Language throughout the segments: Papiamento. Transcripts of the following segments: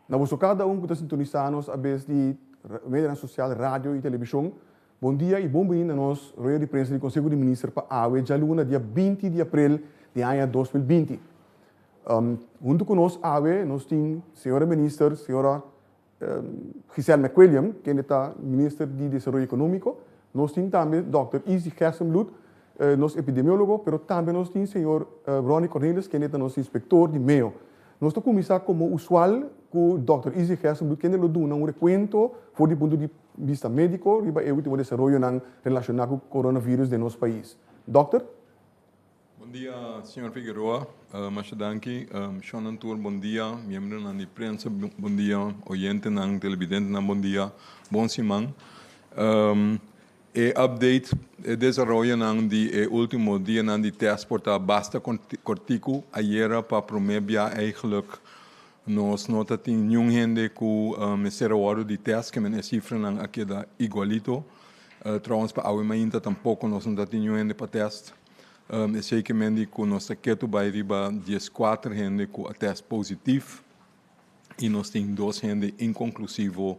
Na boso kada un ku ta sintonisá nos a bes di medionan sosial, radio i televishon, bon dia i bon bini na nos rueda di prensa di Konseho di Minister pa awe djaluna dia 20 di aprel di aña 2020. Huntu ku nos awe nos tin señora Minister, señora Giselle McWilliam, kende ta Minister di Desaroyo Ekonómiko. Nos tin tambe Dòkter Izzy Gerstenbluth, nos epidemiólogo, pero tambe nos tin señor Ronnie Cornelis, kende ta nos inspektor di meo. Nos ta kuminsá komo usual ku Dòkter Izzy Gerstenbluth, kende lo duna un rekuento for di punto di bista médiko riba e último desaroyonan relashoná ku coronavirus den nos pais. Dòkter? Bon dia, señor Figueroa. Masha danki. Shonnan tur bon dia. Miembronan di prensa bon dia. Oyentenan, televidentenan bon dia. Bon siman. E update, e desaroyonan di e ultimo dianan di test por ta basta kortiku. Ayera pa prome bia eigenlijk nos no ta tin niun hende ku mester a wòrdu di test, ke men e sifranan a keda igualito. Trouwens pa awe mainta tampoko nos no ta tin niun hende pa test. Esei ke men di ku nos ta ketu bai riba 14 hende ku a test positief i nos tin dos hende inkonklusivo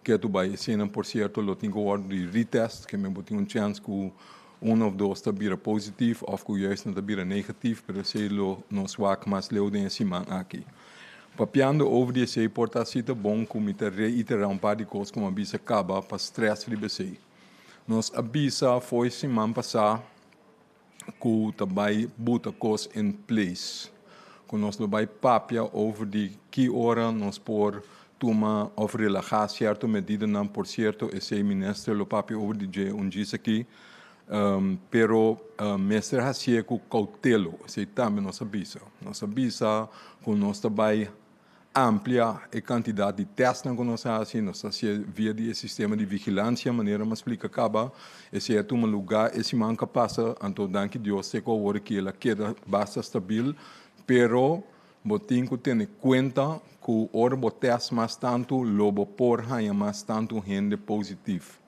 ketu bai. Eseinan por sierto lo tin ku wòrdu di retest, ke men bo tin un chèns ku un òf dos ta bira positief òf ku juist nan ta bira negatief, pero esei lo nos wak mas leu den e siman aki. Papiando over di esei por ta asita bon ku mi ta reiterá un par di kos ku mi a bisa kaba pa strès riba esei. Nos a bisa fo'i siman pasá ku ta bai buta kos in place, ku nos lo bai papia over di ki ora nos por tuma òf relahá sierto medidanan. Por sierto esei minister lo papia over di dje un djis aki, pero mester hasié ku koutelo, esei tambe nos a bisa. Nos a bisa ku nos ta bai amplia e kantidat di tèstnan ku nos a hasi, nos ta hasié via di e sistema di vigilansia, manera mi a splika kaba. Esei a tuma lugá e siman ku a pasa, anto danki Dios te ku awor aki el a keda basta stabil, pero bo tin ku tene kuenta ku ora bo tèst mas tantu lo bo por haña mas tantu hende positif.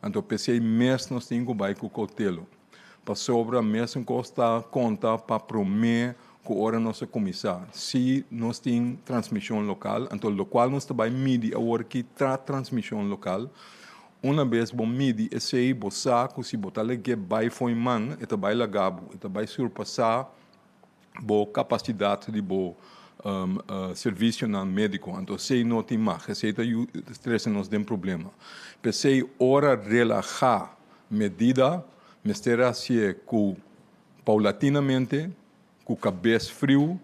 Anto p'esei mes nos tin ku bai ku koutelo. Pasobra mesun kos ta konta pa promé ku ora nos a kuminsá. Si nos tin transmishon lokal, anto lokual nos ta bai midi awor ki ta transmishon lokal. Una bes bo midi esei, bo sa ku si bo ta lag'é bai fo'i man, e ta bai laga bo, e ta bai surpasá bo kapasidat di bo servisionan médiko. Anto esei no tin mag, esei ta trese nos den problema. P'esei ora relahá medida mester hasié ku paulatinamente, ku kabes friu,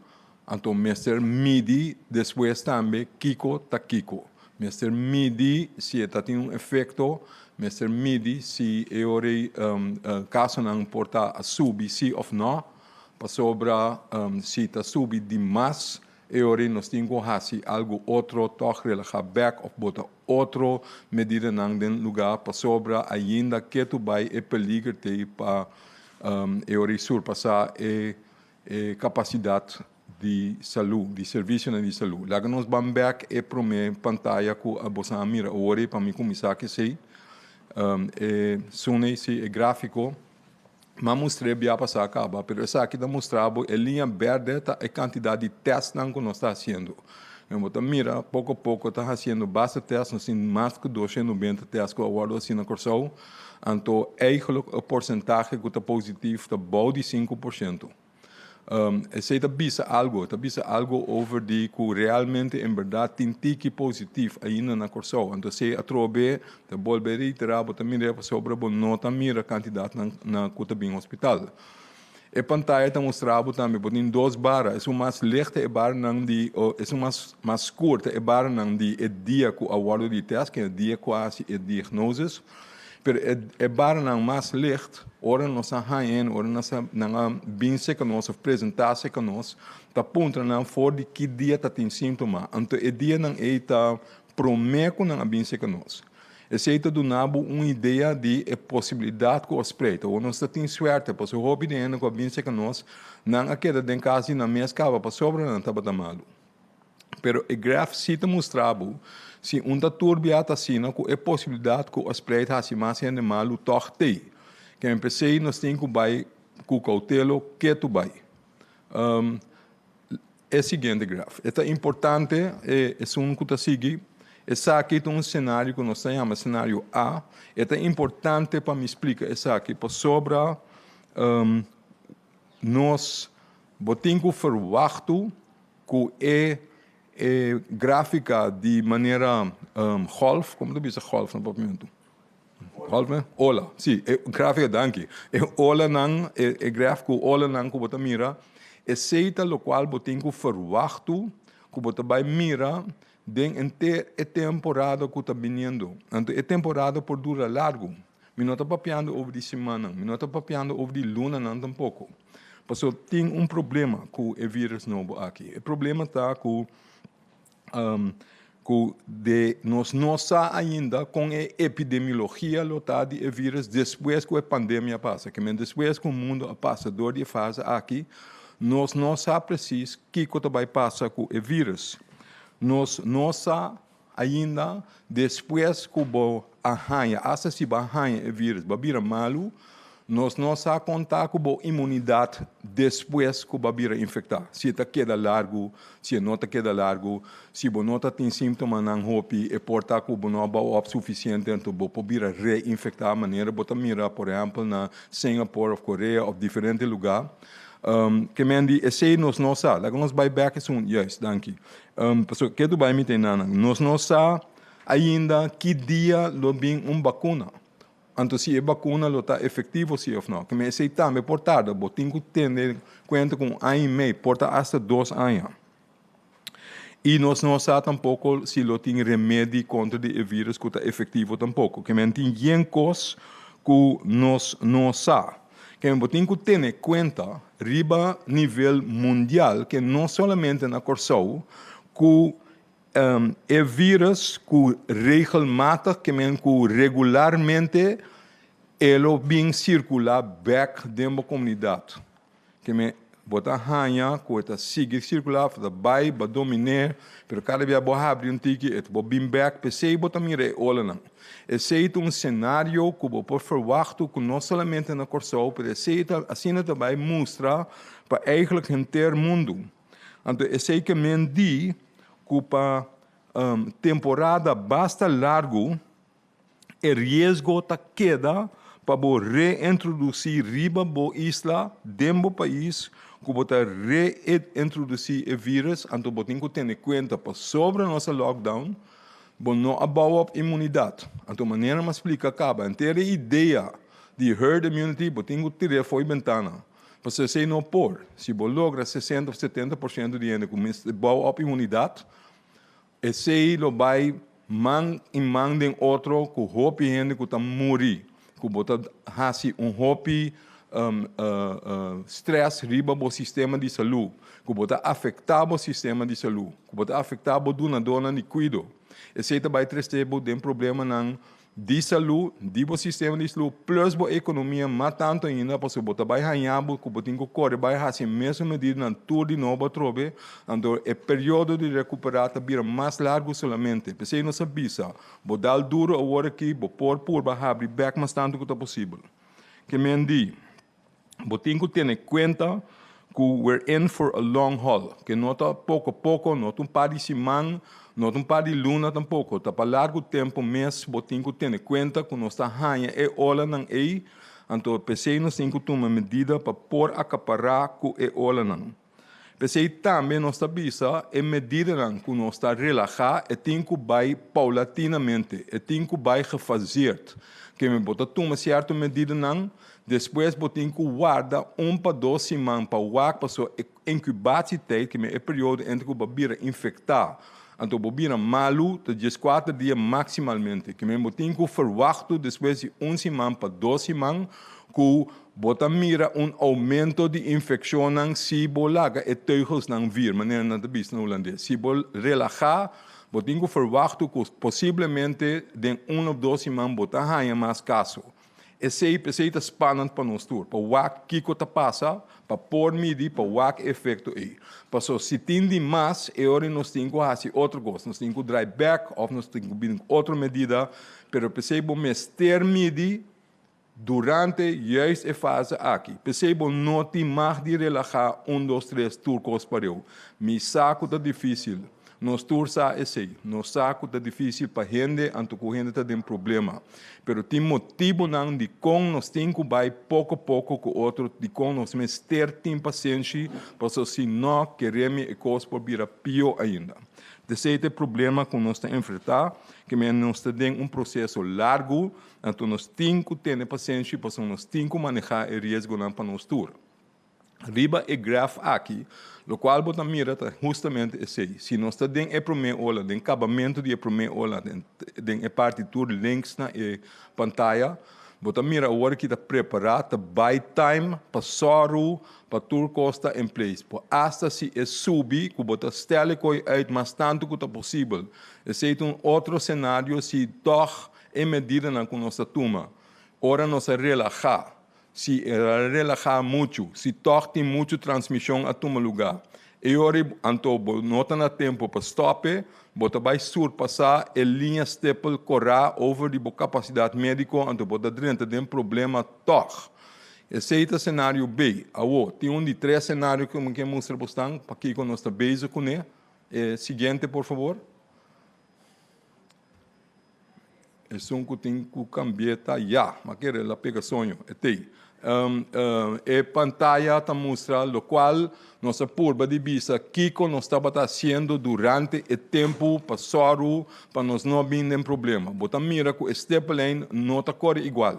anto mester midi despues tambe kiko ta kiko. Mester midi si e ta tin un efekto, mester midi si e ora ei kasonan por ta a subi si òf nò, pasobra si ta subi di mas e ora ei nos tin ku hasi algu otro tòg relahá bèk òf bota otro medidanan den lugá pasobra ainda ketu bai e peliger t'ei pa e ora ei surpasá e kapasidat di salú, di servisionan di salú. Laga nos ban bèk e promé pantaya ku boso a mira awor ei pa mi kuminsá ku esei. E sunei si e gráfiko mi a mustr'é bia pasá kaba, pero esaki ta mustra bo e liña bèrdè ta e kantidat di tèstnan ku nos ta hasiendo. Bo ta mira poko poko ta hasiendo basta tèst, nos tin mas ku 290 tèst ku a wòrdu hasi na Kòrsou, anto eigelijk e porsentahe ku ta positief ta bou di 5%. Esei ta bisa algo, ta bisa algo over di ku realmente en bèrdat tin tiki positif ainda na Kòrsou. Anto esei atrobe ta bolbe reiterá, bo ta mira pasobra bo no ta mira kantidatnan na ku ta bin hospital. E pantaya ta mustra bo tambe bo tin dos bara, esun mas licht ta e baranan di esun mas mas skur ta e baranan di e dia ku a wòrdu di tèst, ke e dia ku a hasi e diagnoses. Pero e baranan mas licht, ora nos a haña en, ora nos a, nan a bin serka nos of presentá serka nos, ta puntra nan for di ki dia ta tin síntoma. Anto e dianan ei ta promé ku nan a bin serka nos. Esei ta duna bo un idea di e posibilidat ku a spreid. Awor nos ta tin suerte, pasobra hopi di hende ku a bin serka nos, nan a keda den kas di nan mes kaba pasobra nan tabata malu. Pero e graf sí ta mustra bo si un ta turbia ta asina ku e posibilidat ku a spreid hasi mas hende malu tòg t'ei. Ke p'esei nos tin ku bai ku koutelo ketu bai. e siguiente graf. E ta importante e esun ku ta sigui. Esaki ta un scenario ku nos ta yama scenario A. E ta importante pa mi splika esaki pasobra nos bo tin ku ferwachtu ku e e gráfika di manera golf, komo ta bisa golf na papiamentu? Golf ne? Ola, si, e gráfika, danki. E olanan, e e graf ku olanan ku bo ta mira, esei ta lokual bo tin ku ferwachtu ku bo ta bai mira den henter e temporada ku ta biniendo. Anto e temporada por dura largu. Mi no ta papiando over di simannan, mi no ta papiando over di lunanan tampoko. Pasobra tin un problema ku e virus nobo aki. E problema ta ku ku de nos no sa ainda kon e epidemiologia lo ta di e virus despues ku e pandemia pasa. Ke men despues ku mundu a pasa dor di e fase aki, nos no sa presis kiko ta bai pasa ku e virus. Nos no sa Ainda despues ku bo a haña, asta si bo a haña e vírus, bo a bira malu, nos no sa konta ku bo imunidat despues ku bo a bira infektá. Si e ta keda largu, si e no ta keda largu, si bo no ta tin síntomanan hopi, e por ta ku bo no a bou òp sufisiente, anto bo por bira reinfektá manera bo ta mira por ehèmpel na Singapore òf Korea òf diferente lugá. Ke men di esei nos no sa. Laga nos bai bèk esun, juist, danki. Pasobra ke Dubai mi ta enanan. Nos no sa ainda ki dia lo bin un bakuna. Anto si e bakuna lo ta efektivo si òf no. Keme esei tambe por tarda. Bo tin ku tene kuenta ku un aña i mei, por ta asta dos aña. I nos no sa tampoko si lo tin remedi kontra di e vírus ku ta efektivo tampoko. Keme tin yen kos ku nos no sa. Keme bo tin ku tene kuenta riba nivel mundial, ke no solamente na Kòrsou, ku e vírus ku regelmatig, ke men ku regularmente e lo bin sirkulá bèk den bo komunidat. Ke men bo ta haña ku e ta sigui sirkulá, ta bai, bo a dominé, pero kada bia bo habri un tiki e ta bo bin bèk, p'esei bo ta mira e olanan. Esei ta un senario ku bo por ferwachtu ku no solamente na Kòrsou, pero esei ta asina ta bai mustra pa eigentlik henter mundu. Anto esei ke men di ku pa temporada basta largu e riesgo ta keda pa bo reintrodusí riba bo isla, den bo pais, ku bo ta reintrodusí e vírus, anto bo tin ku tene kuenta pasobra nos a lockdown, Bo no a bou op inmunidat. Anto manera mi a splika kaba, henter e idea di herd immunity bo tin ku tir'é fo'i bentana. Pasobra esei no por. Si bo logra 60 of 70% di hende ku mester bou op inmunidat, esei lo bai man i man den otro ku hopi hende ku ta muri, ku bo ta hasi un hopi stress riba bo sistema di salú, ku bo ta afektá bo sistema di salú, ku bo ta afektá bo dunadónan di kuido. Esei ta bai trese bo den problemanan di salú, di bo sistema di salú, plus bo ekonomia mas tantu ainda, pasobra bo ta bai haña bo ku bo tin ku kore bai hasi e mesun medidanan tur di nobo atrobe, anto e periodo di rekuperá ta bira mas largu solamente. P'esei nos a bisa, bo dal duru awor aki, bo por purba habri bèk mas tantu ku ta posibel. Ke men di, Bo tin ku tene kuenta ku we're in for a long haul, ke no ta poko poko, no ta un par di siman, no ta un par di luna tampoko, ta pa largu tempu mes bo tin ku tene kuenta ku nos ta haña e olanan ei, anto p'esei nos tin ku tuma medida pa por akapará ku e olanan. P'esei tambe nos ta bisa e medidanan ku nos ta relahá e tin ku bai paulatinamente, e tin ku bai gefaseerd. Keme bo ta tuma sierto medidanan, despues bo tin ku warda un pa dos siman pa wak pasobra e inkubatietijd, keme e periodo entre ku bo a bira infektá anto bo bira malu ta dieskuater dia maksimalmente. Keme bo tin ku ferwachtu despues di un siman pa dos siman ku Bo ta mira un oumento di infekshonnan si bo laga e teugelsnan vir, manera nan ta bisa na hulandes. Si bo relahá, bo tin ku ferwachtu ku posiblemente den un òf dos siman bo ta haña mas kaso. Esei p'esei ta spannend pa nos tur, pa wak kiko ta pasa, pa por midi, pa wak e efekto ei. Paso si tin di mas, e ora nos tin ku hasi otro kos, nos tin ku drai bèk òf nos tin ku bini ku otro medida, pero p'esei bo mester midi. Durante juist e fase aki. P'esei bo no tin mag di relahá un dos tres tur kos pareu. Mi sa ku ta difísil. Nos tur sa esei. Nos sa ku ta difísil pa hende anto ku hende ta den problema. Pero tin motibunan dikon nos tin ku bai poko poko ku otro, dikon nos mester tin pasenshi, pasobra si no, kere mi e kos por bira pió ainda. T'esei ta e problema ku nos ta enfrentá, ke men nos ta den un proseso largu. Anto nos tin ku tene pasenshi pasobra nos tin ku manehá e riesgonan pa nos tur. Riba e graf aki, lokual bo ta mira ta hustamente esei. Si nos ta den e promé ola, den kabamentu di e promé ola, den e parti tur links na e pantaya, bo ta mira awor ki ta prepará, ta bai time pa sòru pa tur kos ta in place. Por asta si e subi ku bo ta stèl e koi uit mas tantu ku ta posibel. Esei ta un otro senario si tòg E medidanan ku nos ta tuma ora nos a relahá, si e a relahá muchu, si tòg tin muchu transmishon a tuma lugá, e ora ei anto bo no ta na tempu pa stòp e, bo ta bai surpasá e liña stipel korá over di bo kapasidat médiko, anto bo ta drenta den problema tòg. Esei ta senario B. Awor, tin un di tres senario ku mi ke mustra bosnan pakiko nos ta bezig kuné. E siguiente por fabor. Esun ku tin ku kambi'é ta ya, ma kere el a pega soño, e tei. E pantaya ta mustra lokual nos a purba di bisa kiko nos tabata hasiendo durante e tempu pa sòru pa nos no bin den problema. Bo ta mira ku e stippellijn no ta kore igual.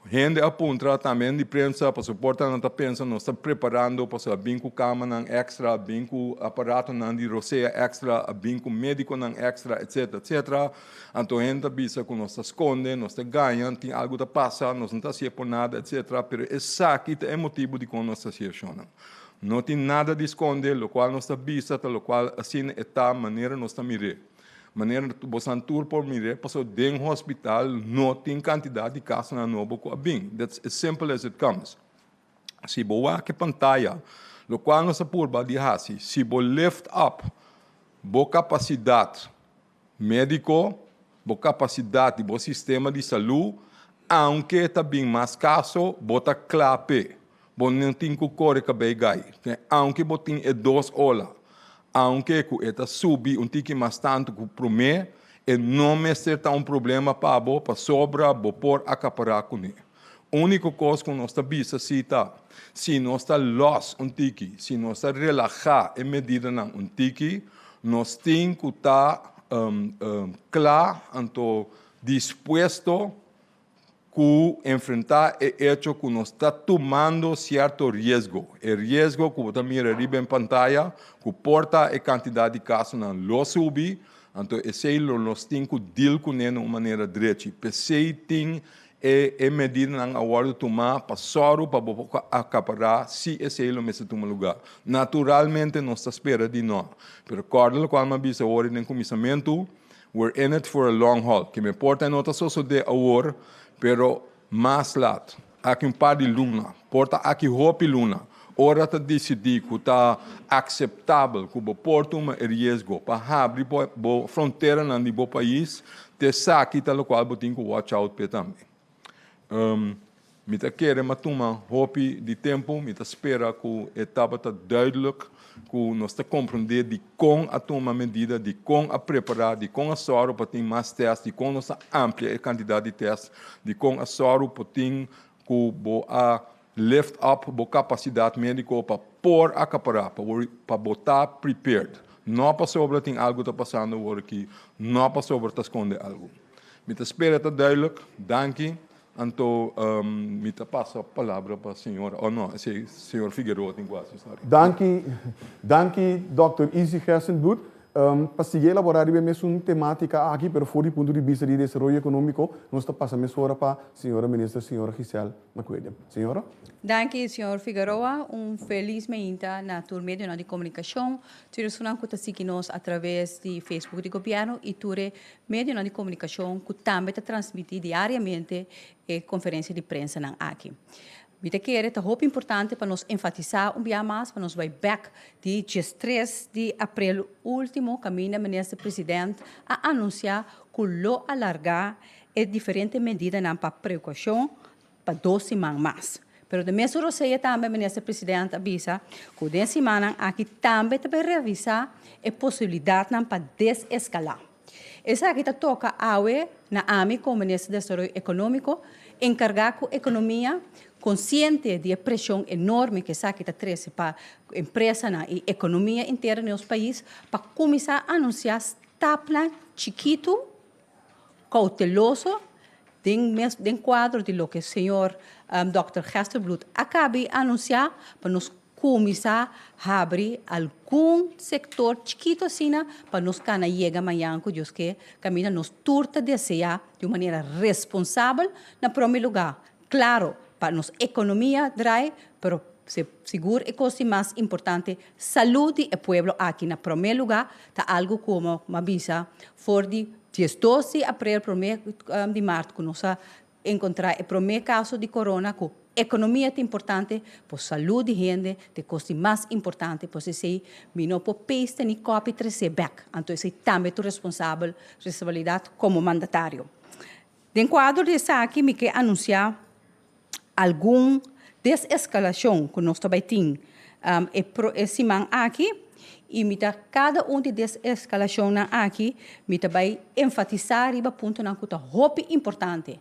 Hende a puntra tambe di prensa pasobra por ta nan ta pensa nos ta preparando pasobra a bin ku kamanan extra, a bin ku aparatonan di rosea extra, a bin ku medikonan extra etcetera etcetera. Anto hende ta bisa ku nos ta skonde, nos ta gaña, tin algu ta pasa, nos no ta hasié por nada etcetera, pero esaki ta e motibu dikon nos ta hasi ashonnan. No tin nada di skonde, lokual nos ta bisa ta lokual asina e ta manera nos ta mir'é. Manera bosan tur por mir'é, pasobra den hospital no tin kantidat di kasonan nobo ku a bin. That's as simple as it comes. Si bo wak e pantaya, lokual nos a purba di hasi, si bo lift up bo kapasidat médiko, bo kapasidat di bo sistema di salú, aunke ta bin mas kaso, bo ta kla p'e. Bo no tin ku kore kabei gai. Aunke bo tin e dos ola, aunke ku e ta subi un tiki mas tantu ku promé, e no mester ta un problema pa bo pasobra bo por akapará kuné. Úniko kos ku nos ta bisa si ta, si nos ta lòs un tiki, si nos ta relahá e medidanan un tiki, nos tin ku ta kla anto dispuesto ku enfrentá e echo ku nos ta tumando sierto riesgo. E riesgo ku bo ta mira riba en pantaya, ku por ta e kantidat di kasonan lo subi, anto esei lo nos tin ku deal kuné na un manera drechi. P'esei tin e e medidanan a wòrdu tumá pa sòru pa bo por akapará si esei lo mester tuma lugá. Naturalmente nos ta spera di nò, pero kòrda lokual mi a bisa awor den kuminsamentu, We're in it for a long haul. Ke me por ta e no ta sosodé awor, pero mas lat, aki un par di luna, por ta aki hopi luna, ora ta disidí ku ta akseptabel ku bo por tuma e riesgo pa habri bo bo fronteranan di bo pais, t'esaki ta lokual bo tin ku watch out p'e tambe. Mi ta kere ma tuma hopi di tempu, mi ta spera ku e tabata duidelijk ku nos ta komprondé dikon a tuma medida, dikon a prepará, dikon a sòru pa tin mas tèst, dikon nos a amplia e kantidat di tèst, dikon a sòru pa tin ku bo a lift up bo kapasidat médiko pa por akapará, pa bo ta prepared. No pasobra tin algu ta pasando awor aki, no pasobra ta skonde algu. Mi ta spera ta duidelijk. Danki. Anto mi ta pasa palabra pa señora, oh no, esey señor Figueroa tin cu haci, sorry. Danki, danki Dòkter Izzy Gerstenbluth. Pa sigui elabora riba e mesun tematica aki, pero for di punto di bista di desaroyo economico, nos ta pasa mesora pa señora Minister, señora Giselle McWilliam. Señora. Danki, señor Figueroa. Un feliz meinta na tur medionan di comunicacion, tur esunnan cu ta sigui nos a traves di Facebook di Gobierno y tur e Medionan di komunikashon ku tambe ta transmití diariamente e konferensia di prensanan aki. Mi ta kere ta hopi importante pa nos enfatisá un bia mas pa nos bai bèk di diestres di aprel último kaminda Minister President a anunsiá ku lo alargá e diferente medidanan pa prekoushon. pa dos siman mas. Pero den mesun rosea tambe Minister President a bisa ku den simannan aki tambe ta bai revisá e posibilidatnan pa deseskalá. Esaki ta toka awe na ami komo Minister di Desaroyo Ekonómiko enkargá ku ekonomia, konsiente di e preshon enorme ku esaki ta trese pa empresanan i ekonomia entero di nos pais, pa kuminsá anunsiá stapnan chikitu, kouteloso, den mes den kuadro di loke señor dòkter Gesterbloed a kabi anunsiá pa nos kuminsá habri algun sektor chikitu asina pa nos kana yega mañan ku Dios ke kaminda nos tur ta deseá di un manera responsabel na prome lugá klaro pa nos ekonomia drai pero sigur e kos di mas importante salú di e pueblo aki na prome lugá ta algu komo mi a bisa for di diesdos di aprel prome di mart ku nos a enkontrá e promé kaso di korona ku ekonomia ta importante, por salú di hende ta e kos di mas importante, pues esei mi no por paste ni copy tresé bèk, anto esei tambe ta un responsabel responsabilidat komo mandatario. Den kuadro di esaki mi ke anunsiá algun deseskalashon ku nos ta bai tin e e siman aki i mi ta kada un di deseskalashonnan aki mi ta bai enfatisá riba puntonan ku ta hopi importante.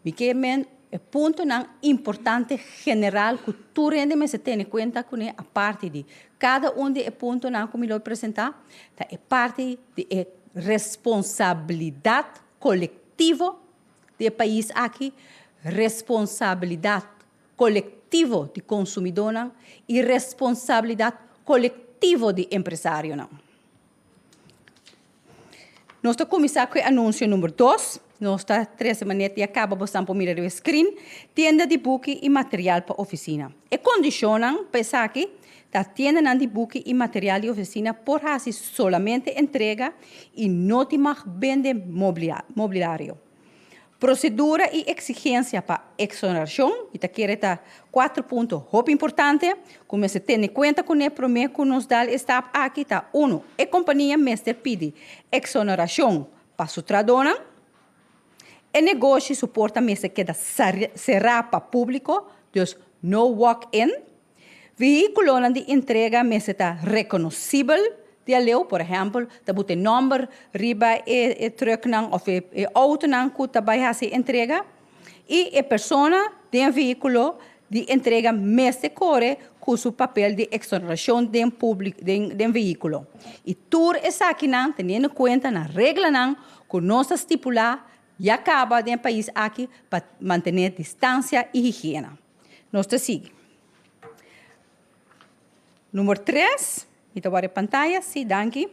Mi ke men e puntonan importante general ku tur hende mester tene kuenta kuné aparte di kada un di e puntonan ku mi lo presentá ta e parti di e responsabilidat kolektivo di e pais aki, responsabilidat kolektivo di konsumidónan i responsabilidat kolektivo di empresarionan. Nos ta kuminsá ku e anunsio number dos. Nos ta trese manera di a kaba bosan por mira riba e skrin, tienda di buki i material pa ofisina. E kondishonnan pa esaki ta tiendanan di buki i material di ofisina por hasi solamente entrega i no tin mag bende mobliario. Prosedura i eksigensia pa eksonerashon, i ta kere ta kuater punto hopi importante ku mester tene kuenta kuné promé ku nos dal e stap aki ta, unu, e kompania mester pidi eksonerashon pa su trahadónan, e negoshi su porta mester keda será pa públiko, dus no walk-in, Vehíkulonan di entrega mester ta rekonosibel di aleu, por ehèmpel, ta buta e nòmber riba e trùknan òf e outonan ku ta bai hasi e entrega, i e persona den e vehíkulo di entrega mester kore ku su papel di eksonerashon den públiko den vehíkulo. I tur esakinan teniendo kuenta na reglanan ku nos a stipulá ya kaba den e pais aki pa mantené distansia i higiena. Nos ta sigui. Number tres, mi ta wak e pantaya, si, danki.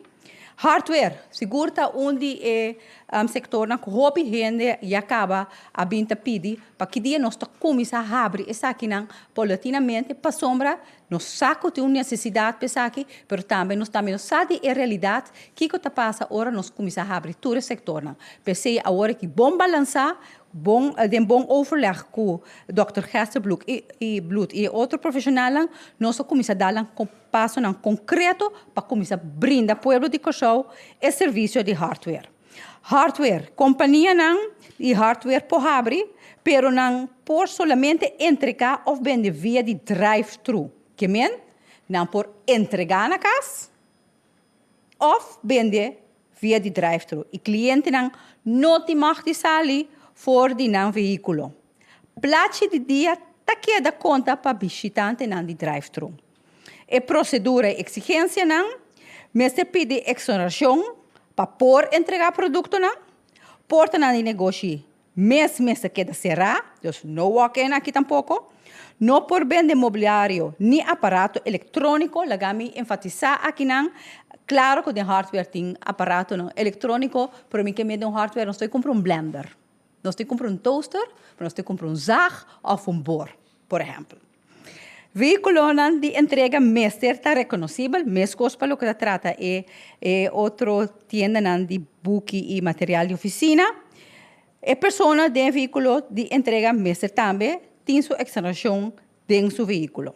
Hardware, sigur ta un di e sektornan ku hopi hende ya kaba a bin ta pidi pa ki dia nos ta kuminsá habri esakinan paulatinamente pasobra nos sa ku tin un nesesidat pa esaki, pero tambe nos tambe no sa di e realidat kiko ta pasa ora nos kuminsá habri tur e sektornan. P'esei awor aki bon balansá Bon, den bon overleg ku dòkter Gesterbloek i i Bloed i e otro profeshonalnan, nos a kuminsá dal nan pasonan konkreto pa kuminsá brinda pueblo di Kòrsou e servisio di hardware. Hardware, kompanianan di hardware por habri, pero nan por solamente entregá òf bende via di drive-thru. Ke men, nan por entregá na kas òf bende via di drive-thru i klientenan no tin mag di sali for di nan vehíkulo. Plachi di dia ta keda konta pa bishitantenan di drive-thru. E prosedura i eksigensianan mester pidi eksonerashon pa por entregá produktonan. Portanan di negoshi mes mester keda será, dus no walk-in aki tampoko. No por bende mobiliario ni aparato elektróniko, laga mi enfatisá akinan, klaro ku den hardware tin aparatonan elektróniko, pero mi ke mete un hardware nos ta kumpra un blender, nos ta kumpra un toaster, nos ta kumpra un zag òf un bor, por ehèmpel. Vehíkulonan di entrega mester ta rekonosibel, meskos pa loke ta trata e e otro tiendanan di buki i material di ofisina. E persona den e vehíkulo di entrega mester tambe tin su eksonerashon den su vehíkulo.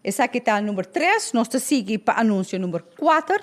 Esaki ta number tres, nos ta sigui pa anunsio number kuater.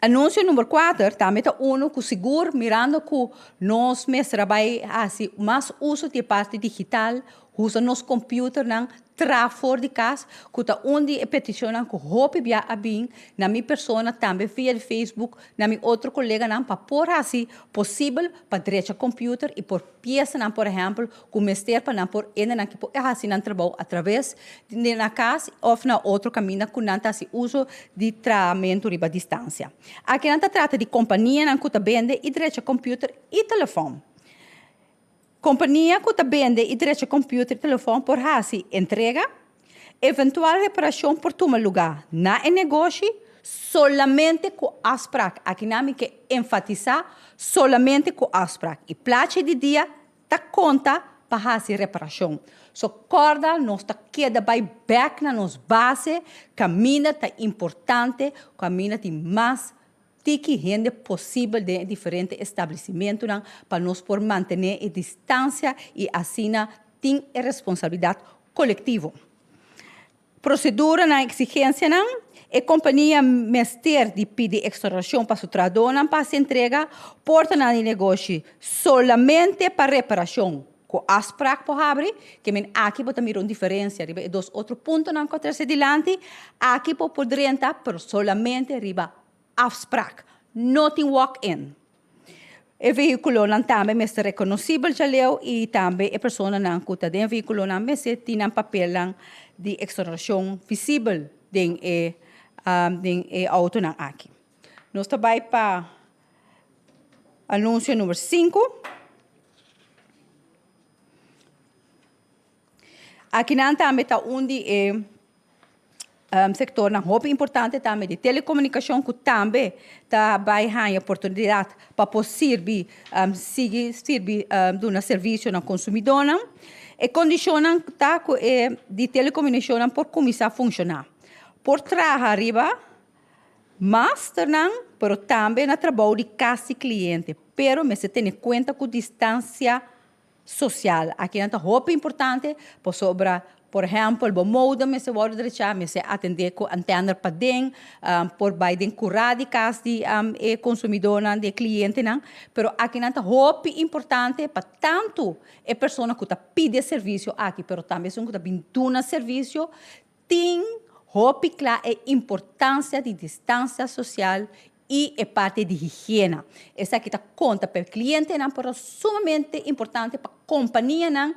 Anunsio number kuater tambe ta unu ku sigur mirando ku nos mester a bai hasi mas uso di e parti digital, usa nos computernan, traha for di kas, ku ta un di e petishonnan ku hopi bia a bin na mi persona tambe via di Facebook na mi otro koleganan pa por hasi posibel pa drecha computer i por piesanan por ehèmpel ku mester pa nan por hendenan ki por hasi nan trabou atraves di na kas òf na otro kaminda ku nan ta hasi uso di trahamentu riba distansia. Aki nan ta trata di kompanianan ku ta bende i drecha kòmpiuter i telefòn. Kompania ku ta bende i drecha kòmpiuter i telefòn por hasi entrega. Eventual reparashon por tuma lugá na e negoshi solamente ku afsprak. Aki nan mi ke enfatisá solamente ku afsprak. I plachi di dia ta konta pa hasi reparashon. So kòrda nos ta keda bai bèk na nos base kaminda ta importante kaminda tin mas tiki hende posibel den e diferente establesimentunan pa nos por mantené e distansia i asina tin e responsabilidat kolektivo. Proseduranan eksigensianan, E kompania mester di pidi ekstorashon pa su trahadónan pa hasi entrega portanan di negoshi solamente pa reparashon ku afsprak por habri. Ke men aki bo ta mira un diferensia riba e dos otro puntonan ku a trese dilanti. Aki bo por drenta pero solamente riba afsprak. No tin walk-in. E vehíkulonan tambe mester rekonosibel djaleu i tambe e personanan ku ta den e vehíkulonan mester tin nan papelnan di ekstorashon visibel den e den e outonan aki. Nos ta bai pa anunsio number sinku. Akinan tambe ta un di e Sektornan hopi importante tambe di telekomunikashon ku tambe ta bai haña oportunidat pa por sirbi sigui sirbi duna servisio na konsumidónan. E kondishonnan ta ku e di telekomunikashonnan por kuminsá funshoná. Por traha riba masternan pero tambe na trabou di kas di kliente pero mester tene kuenta ku distansia Sosial. Akinan ta hopi importante pasobra por ehèmpel bo modem mester wòrdu drechá, mester atendé ku antèner paden, por bai den kurá di kas di e konsumidónan, di e klientenan. Pero akinan ta hopi importante pa tantu e persona ku ta pidi e servisio aki pero tambe esun ku ta bin duna servisio Tin hopi kla e importansia di distansia sosial i e parti di higiena. Esaki ta konta pa e klientenan pero sumamente importante pa kompanianan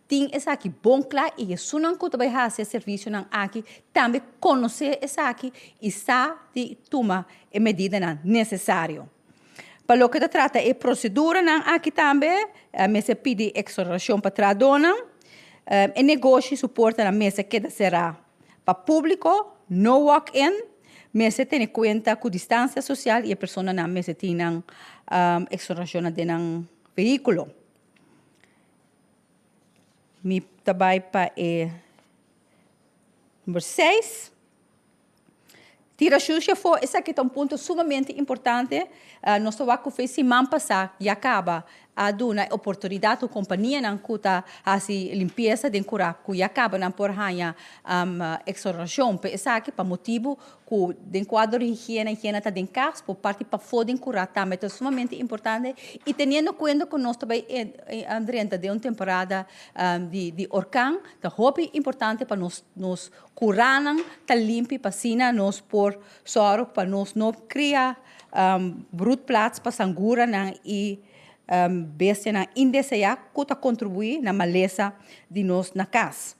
tin esaki bon kla i esunnan ku ta bai hasi e servisionan aki tambe konosé esaki i sa di tuma e medidanan nesesario. Pa loke ta trata e proseduranan aki tambe mester pidi eksonerashon pa trahadónan. E negoshi su portanan mester keda será pa públiko, no walk-in. Mester tene kuenta ku distansia sosial i e personanan mester tin nan eksonerashonnan den nan vehíkulo. Mi ta bai pa e number seis. Tira shushi afó, esaki ta un punto sumamente importante. Nos ta wak ku fe siman pasá ya kaba a duna e oportunidat ku kompanianan ku ta hasi limpiesa den kurá ku ya kaba nan por haña eksonerashon pa esaki pa motibu ku den kuadro di higiena, higiena ta den kas por parti pafó den kurá tambe ta sumamente importante i teniendo kuenta ku nos ta bai drenta den un temporada di orkan ta hopi importante pa nos nos Kuranan ta limpi pa asina nos por sòru pa nos no kria broedplaats pa sanguranan i bestianan indeseá ku ta kontribuí na malesa di nos na kas.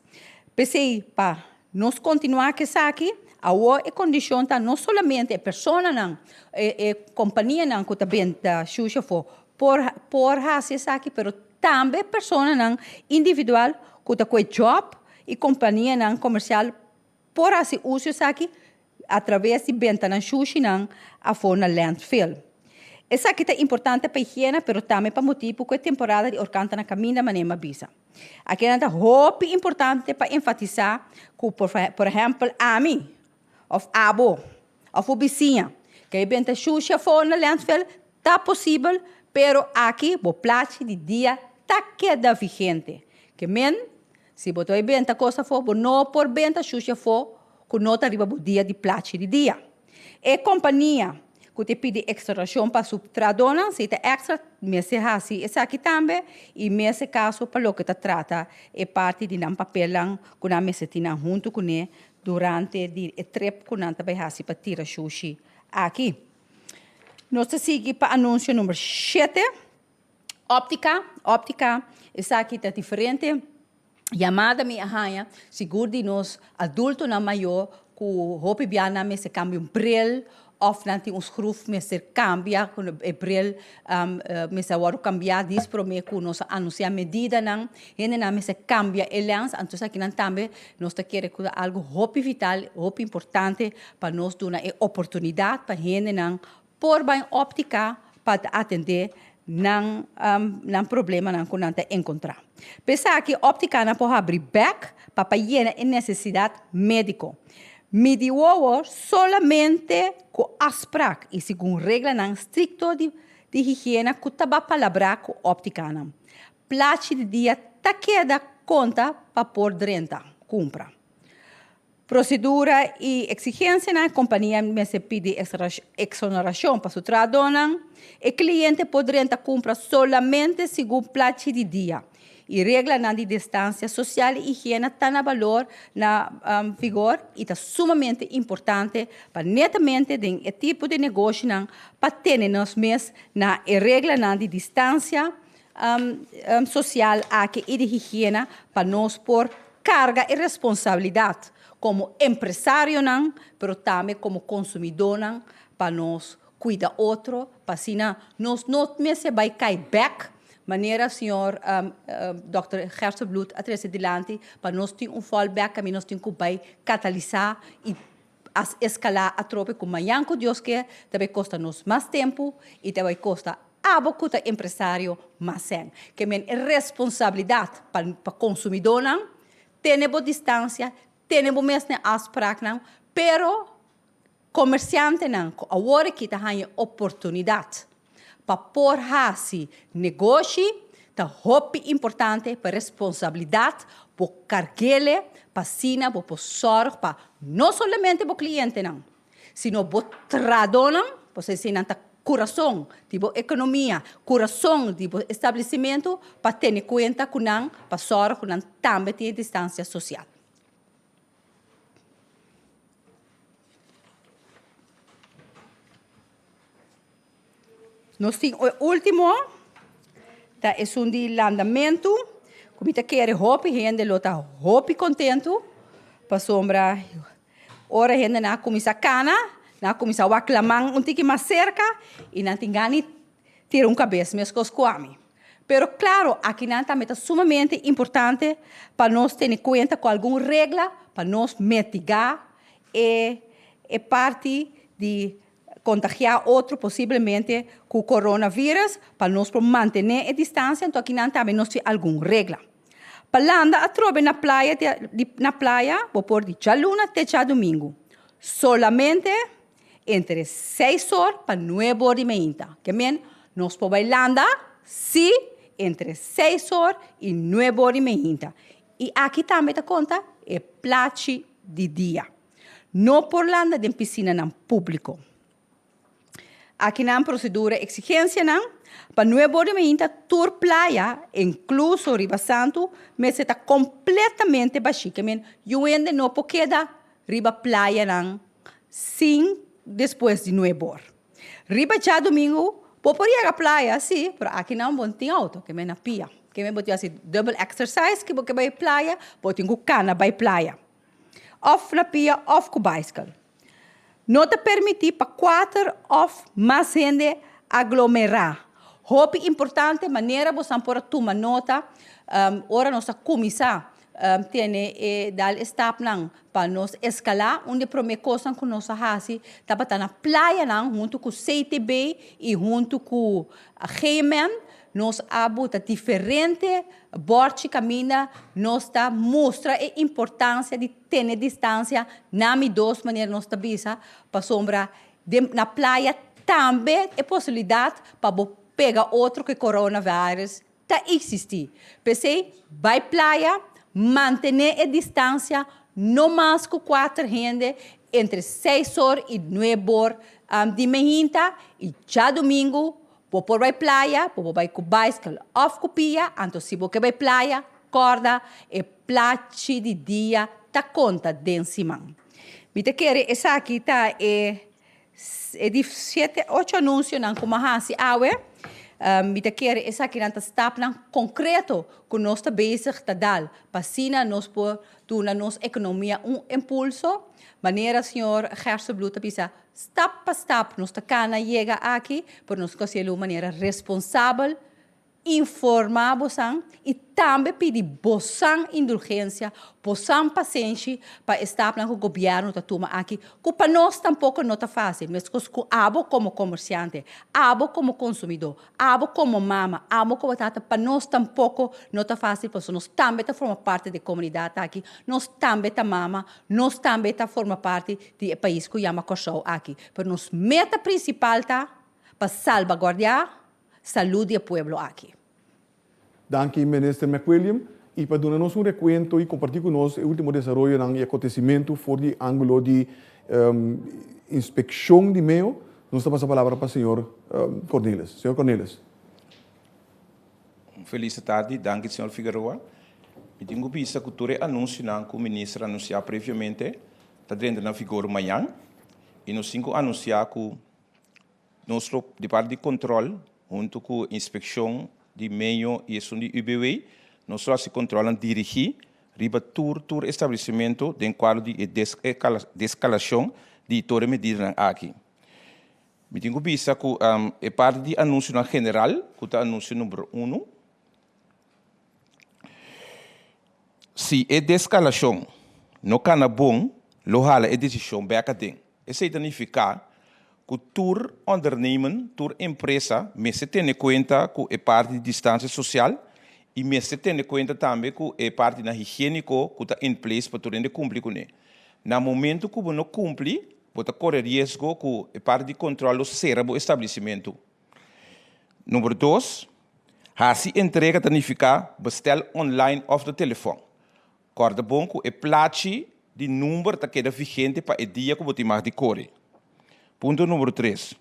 P'esei pa nos kontinuá ku esaki, awor e kondishon ta no solamente e personanan, e kompanianan ku ta benta shushi afó por por hasi esaki, pero tambe personanan individual ku ta kohe jòb i kompanianan komersial por hasi uso esaki atraves di benta nan shushinan afó na landfill. Esaki ta importante pa higiena pero tambe pa motibu ku e temporada di orkan ta na kaminda manera mi a bisa. Akinan ta hopi importante pa enfatisá ku por ehèmpel ami òf abo òf bo bisiña ke e benta shushi afó na landfill ta posibel pero aki bo plachi di dia ta keda vigente. Ke men Si bo ta bai benta kos afó, bo no por benta shushi afó ku no ta riba bo dia di plachi di dia. E kompania ku ta pidi eksonerashon pa su trahadónan, si ta èkstra mester hasi esaki tambe i mester kaso pa loke ta trata e parti di nan papelnan ku nan mester tin nan huntu kuné durante di e trip ku nan ta bai hasi pa tira shushi aki. Nos ta sigui pa anunsio number shete, Óptika, óptika, esaki ta diferente yamada mi a haña, sigur di nos adultonan mayor ku hopi bia nan mester kambia un bril òf nan tin un skruf mester kambia ku e bril mester a wòrdu kambiá dis promé ku nos a anunsiá medidanan, hendenan mester kambia e lèns, anto esakinan tambe nos ta kere ku ta algu hopi vital, hopi importante pa nos duna e oportunidat pa hendenan por bai óptika pa ta atendé nan nan problemanan ku nan ta enkontrá. P'esaki óptikanan por habri bèk pa pa yena e nesesidat médiko. Midi wowo solamente ku afsprak i segun reglanan strikto di di higiena ku ta ba palabrá ku óptikanan. Plachi di dia ta keda konta pa por drenta kumpra. Prosedura i eksigensianan, Kompania mester pidi eksonerashon pa su trahadónan. E kliente por drenta kumpra solamente segun plachi di dia i reglanan di distansia sosial i higiena ta na balor na vigor i ta sumamente importante pa netamente den e tipo di negoshinan pa tene nos mes na e reglanan di distansia sosial aki i di higiena pa nos por karga e responsabilidat komo empresarionan pero tambe komo konsumidónan pa nos kuida otro pa asina nos no mester bai kai bèk manera señor dòkter Gerstenbluth a trese dilanti pa nos tin un fallback kaminda nos tin ku bai katalisá i as eskalá atrobe ku mañan ku Dios ke ta bai kosta nos mas tempu i ta bai kosta abo ku ta empresario mas sèn. Ke men e responsabilidat pa pa konsumidónan tene bo distansia, tene bo mes na e afspraknan, pero komersiantenan ku awor aki ta haña oportunidat pa por hasi negoshi ta hopi importante pa responsabilidat bo kargele pa asina bo por sòrg pa no solamente bo klientenan sino bo trahadónan, pasobra eseinan ta kurason di bo ekonomia, kurason di bo establesimentu pa tene kuenta ku nan pa sòrg ku nan tambe tin e distansia sosial. Nos tin e ultimo, ta esun di landamentu, ku mi ta kere hopi hende lo ta hopi kontentu, pasobra ora hendenan a kuminsá kana, nan a kuminsá wak laman un tiki mas serka i nan tin gana di tira un kabes meskos ku ami. Pero klaro, akinan tambe ta sumamente importante pa nos tene kuenta ku algun regla pa nos mitigá e e parti di kontagiá otro posiblemente ku coronavirus pa nos por mantené e distansia, anto akinan tambe nos tin algun regla. Pa landa atrobe na playa di na playa bo por di djaluna te djadumingu, solamente entre seis or pa nuebe or di meinta. Ke men nos por bai landa si entre seis or i nuebe or di meinta. I aki tambe ta konta e plachi di dia. No por landa den pisinanan públiko. Akinan prosedura eksigensianan pa nuebe or di mainta tur playa, inkluso riba Santu, mester ta kompletamente bashí. Ke men yu hende no por keda riba playanan sin despues di nuebe or. Riba djadumingu bo por yega playa, sí, pero akinan bo no tin outo, ke men na pia. Ke men bo tin hasi dubbel exercise ke bo ke bai playa, bo tin ku kana bai playa. Òf na pia òf ku baiskel. No ta permití pa kuater òf mas hende aglomerá. Hopi importante manera bosan por a tuma nota ora nos a kuminsá tene e dal e stapnan pa nos eskalá. Un di e promé kosnan ku nos a hasi tabata na playanan huntu ku CTB i huntu ku GMN nos a buta diferente Bòrchi kaminda nos ta mustra e importansia di tene distansia na mi dos manera nos ta bisa pasobra den na playa tambe e posibilidat pa bo pega otro ku e coronavirus ta eksistí. P'esei bai playa, mantené e distansia no mas ku kuater hende. entre seis or i nuebe or di mehinta i djadumingu bo por bai playa, bo por bai ku baiskel òf ku pia, anto si bo ke bai playa kòrda e plachi di dia ta konta den siman. Mi ta kere esaki ta e E di siete, ocho anunsionan ku mi a hasi awe, mi ta kere esakinan ta stapnan konkreto ku nos ta bezig ta dal pa asina nos por duna nos ekonomia un impulso. Manera señor Gerstenbluth ta bisa, stap pa stap nos ta kana yega aki, pero nos ta hasiel un manera responsabel. Informá bosan i tambe pidi bosan indulgensia, bosan pasenshi pa e stapnan ku gobièrnu ta tuma aki, ku pa nos tampoko no ta fásil, meskos ku abo komo komersiante, abo komo konsumidó, abo komo mama, abo komo tata, pa nos tampoko no ta fásil pasobra nos tambe ta forma parti di e komunidat aki, nos tambe ta mama, nos tambe ta forma parti di e pais ku yama Kòrsou aki. Pero nos meta prinsipal ta pa salbaguardiá salud di e pueblo aki. Danki Minister McWilliam y pa duna nos un recuento y comparti cu nos e ultimo desaroyonan y acontecimento for di angulo di inspeccion di meo, nos ta pasa palabra pa señor Cornelis. Señor Cornelis. Un felis tardi, danki señor Figueroa. Mi tin cu bisa cu tur e anuncionan cu Minister a anuncia previamente ta drenta na vigor mañan y nos tin cu anuncia cu Nos lo di parti di control hunto cu inspeccion di medio y esun di UBW nos lo haci controlnan dirigi riba tur tur establecimento den cuadro di e descalacion di tur e medidanan aki. Mi tin cu bisa cu e parti di anuncionan general cu ta anuncio number uno, si e descalacion no cana bon lo hala e decision bek aden. Esey ta nifica ku tur ondernemen, tur empresa mester tene kuenta ku e parti di distansia sosial i mester tene kuenta tambe ku e partinan higiéniko ku ta in place pa tur hende kumpli kuné. Na momentu ku bo no kumpli, bo ta kore riesgo ku e parti di kontròl lo sera bo establesimentu. Number dos, hasi entrega ta nifiká bestèl online òf na telefòn. Kòrda bon ku e plachi di number ta keda vigente pa e dia ku bo tin mag di kore. Punto numero tres,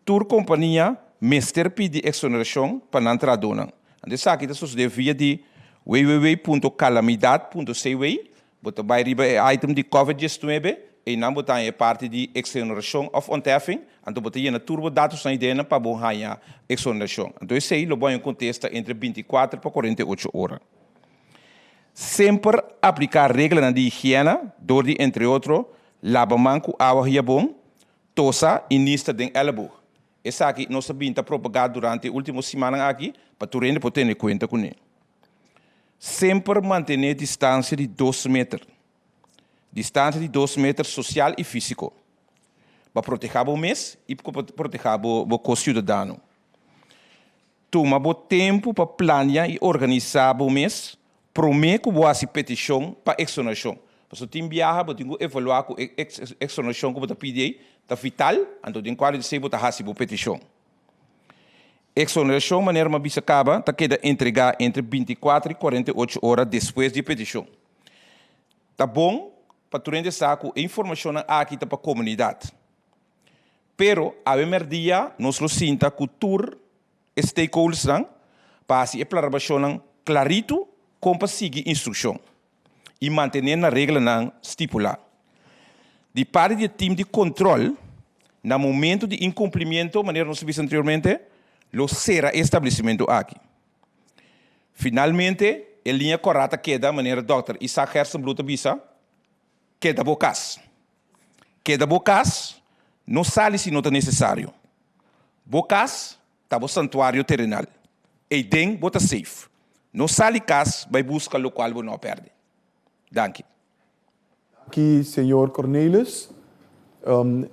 Tur kompania mester pidi eksonerashon pa nan trahadónan. Anto esaki ta sosodé via di www.calamidad.cw. Bo ta bai riba e item di Covid 19, einan bo ta haña e parti di eksonerashon òf ontheffing, anto bo ta yena tur bo datosnan ei dena pa bo haña eksonerashon. Anto esei lo bo haña un kontesta entre 24 pa 48 ora. Semper apliká reglanan di higiena dor di entre otro laba man ku awa hiabon, tosa i nista den èleboog. Esaki nos a bin ta propagá durante e último simannan aki pa tur hende por tene kuenta kuné. Semper mantené distansia di dos meter. Distansia di dos meter sosial i físiko pa protehá bo mes i pa protehá bo ko-siudadano. Tuma bo tempu pa plania i organisá bo mes promé ku bo hasi petishon pa eksonerashon. Pasobra tin biaha bo tin ku evaluá ku e eksonerashon ku bo ta pidi ei ta vital, anto den kuadro di esei bo ta hasi bo petishon. Eksonerashon, manera mi a bisa kaba, ta keda entregá entre 24 i 48 ora despues di e petishon. Ta bon pa tur hende sa ku e informashonnan aki ta pa komunidat. Pero awe merdia nos lo sinta ku tur e stakeholdersnan pa hasi e plarabashonnan klaritu kon pa sigui instrukshon i mantené na reglanan stipulá. Di parti di e tim di kontrol, na momentu di inkumplimiento, manera nos a bisa anteriormente, lo sera e establesimentu aki. Finalmente, e liña kòrá ta keda, manera dòkter Isaac Gerstenbluth a bisa, Keda bo kas. Keda bo kas, no sali si no ta nesesario. Bo kas ta bo santuario terenal. Eiden bo ta safe. No sali kas bai buska lokual bo no a pèrdè. Danki. Danki señor Cornelis.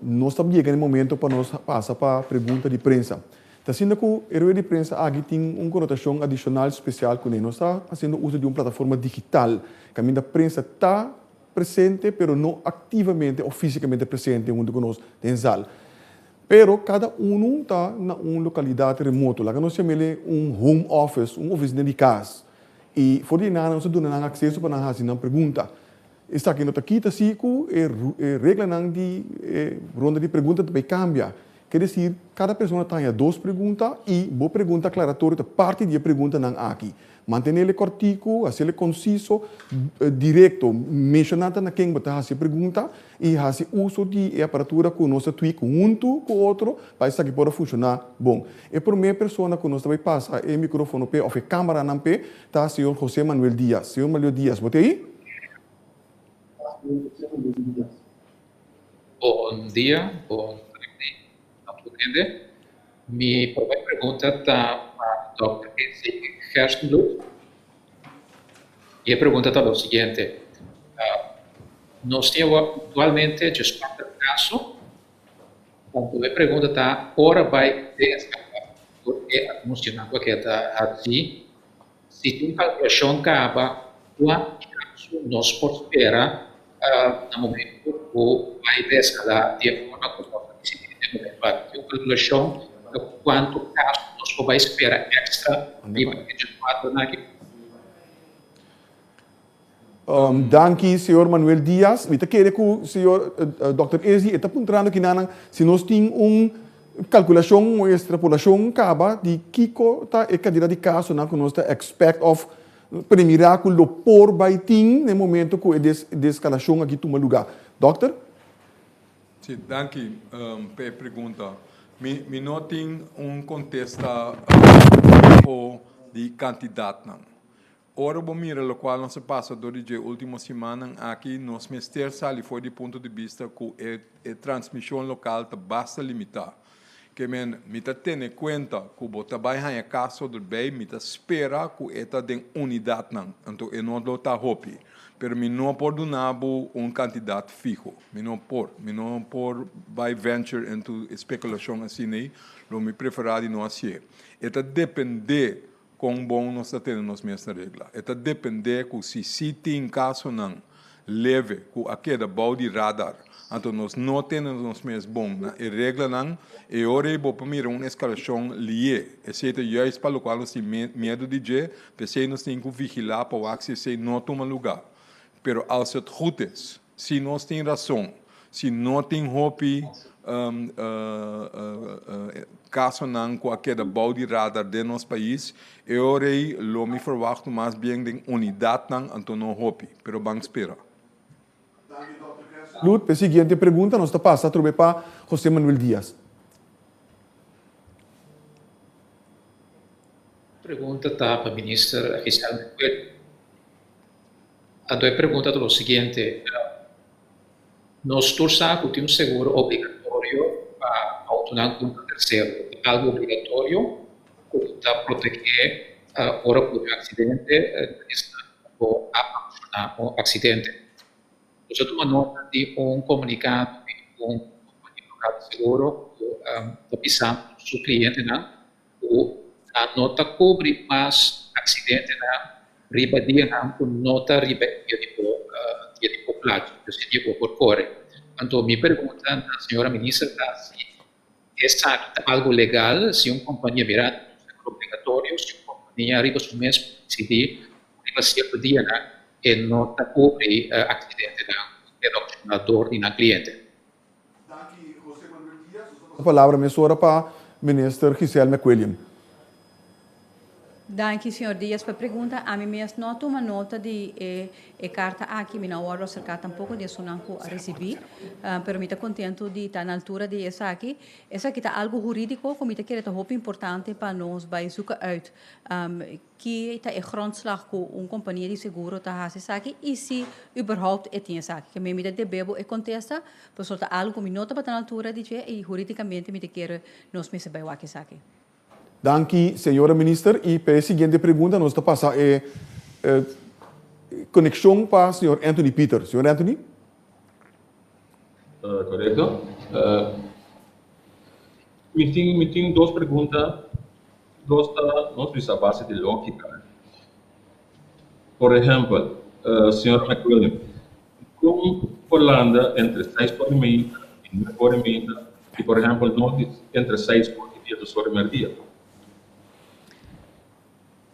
Nos ta yega na e momento pa nos pasa pa pregunta di prensa. Ta asina ku e rueda di prensa aki tin un konotashon adishonal spesial kuné. Nos ta hasiendo uso di un plataforma digital kaminda prensa ta presente pero no activamente of fisicamente presente hunto cu nos den zal. Pero cada uno ta na un localidad remoto, laga nos yam'ele un home office, un oficina di cas. Y for di nan nos a duna nan acceso pa nan haci nan pregunta. Esaki no ta kita si ku e e reglanan di e ronda di pregunta ta bay kambia. Ke desir, kada persona ta haña dos pregunta i bo pregunta aklaratorio ta parti di e preguntanan aki. Mantenele kòrtiku, hasiele konsiso, direkto. Menshoná ta na ken bo ta hasi e pregunta i hasi uso di e aparatura ku nos ta tweak huntu ku otro pa esaki por a funshoná bon. E promé persona ku nos ta bai pasa e mikrofono p'e òf e kámaranan p'e ta señor José Manuel Diaz. Señor Manuel Diaz, bo ta ei? Bon dia, bon tardi na tur hende. Mi prome pregunta ta pa Dòkter Izzy Gerstenbluth. I e pregunta ta lo siguiente, Nos tin awor aktualmente djeskuater kaso, anto e pregunta ta ora bai deeskalá tur e anunsionan ku a keda hasi, Si tin un kalkulashon kaba, kuantu kaso nos por spera na momentu ku bai deskalá di e forma ku nos a disidí den momentu aki? Tin un kalkulashon ta kuantu kaso nos por bai spera èkstra riba e djeskuaternan aki? Danki señor Manuel Diaz. Mi ta kere ku señor Dòkter Ezi e ta puntrando kinanan si nos tin un kalkulashon o estrapolashon kaba di kiko ta e kantidat di kasonan ku nos ta expect òf premirá ku lo por bai tin na e momento ku e deskalashon aki tuma lugá. Dòkter? Si, danki pa e pregunta. Mi no tin un kontesta fiho di kantidatnan. Ora bo mira lokual nos a pasa dor di dje último simannan aki, nos mester sali for di punto di bista ku e e transmishon lokal ta basta limitá. Ke men, mi ta tene kuenta ku bo ta bai haña kaso derbei, mi ta spera ku e ta den unidatnan, anto e no lo ta hopi. Pero mi no por duna bo un kantidat fiho. Mi no por. Mi no por bai venture into spekulashon asin'ei, lo mi preferá di no hasié. E ta dependé Kon bon nos ta tene nos mes na regla? E ta dependé ku si sí tin kasonan leve ku a keda bou di radar, anto nos no tene nos mes bon na e reglanan, e ora ei bo por mira un eskalashon lié. Esei ta juist pa lokual nos tin miedu di dje, p'esei nos tin ku vigilá pa wak si esei no tuma lugá. Pero als het goed is, Si nos tin rason, si no tin hopi kasonan ku a keda bou di radar den nos pais, e ora ei lo mi ferwachtu mas bien den unidatnan, anto no hopi. Pero ban spera. Salud. P'e siguiente pregunta nos ta pasa atrobe pa José Manuel Diaz. Pregunta ta pa Minister Giselle Cuellar. Anto e pregunta ta lo siguiente, Nos tur sa ku tin un seguro obligatorio pa outonan kontra tersero. Ta algu obligatorio ku ta protegé ora ku tin un aksidente esnan ku a ocasioná un aksidente. Nos a tuma nota di un komunikado di un kompania lokal di seguro ku ta bisando su klientenan ku nan no ta kubri mas aksidentenan riba dianan ku no ta riba e dia di bo dia di bo plachi, dus e dia ku bo por kore. Anto mi pregunta na señora minister ta si esaki ta algu legal, si un kompania mira un seguro obligatorio, si un kompania riba su mes por disidí ku riba sierto dianan e no ta kubri aksidentenan ku keda okashoná dor di nan kliente. Danki Jose Manuel Diaz. Nos ta pasa palabra mesora pa Minister Giselle McWilliam. Danki señor Diaz pa e pregunta. Ami mes no a tuma nota di e e carta aki. Mi no a wordo acerca tampoco di esunnan cu a ricibi. Pero mi ta contento di ta na altura di esaki. Esaki ta algo huridico cu mi ta kere ta hopi importante pa nos bay zoeken uit. Ki ta e grondslag ku un kompania di seguro ta hasi esaki i si überhaupt e tin esaki? Ke mi ta debe bo e kontesta, pasobra ta algu ku mi no tabata na altura di dje i huridikamente mi ta kere nos mester bai wak esaki. Danki señora Minister i pa e siguiente pregunta nos ta pasa e konekshon pa señor Anthony Pieter. Señor Anthony. Korekto. Mi tin mi tin dos pregunta. Dos ta nos bisa a base di lógika. Por ehèmpel, señor McWilliam, kon por landa entre seis ora i meinta i nuebe ora i meinta i por ehèmpel no entre seis ora i diesdos ora i mèrdia?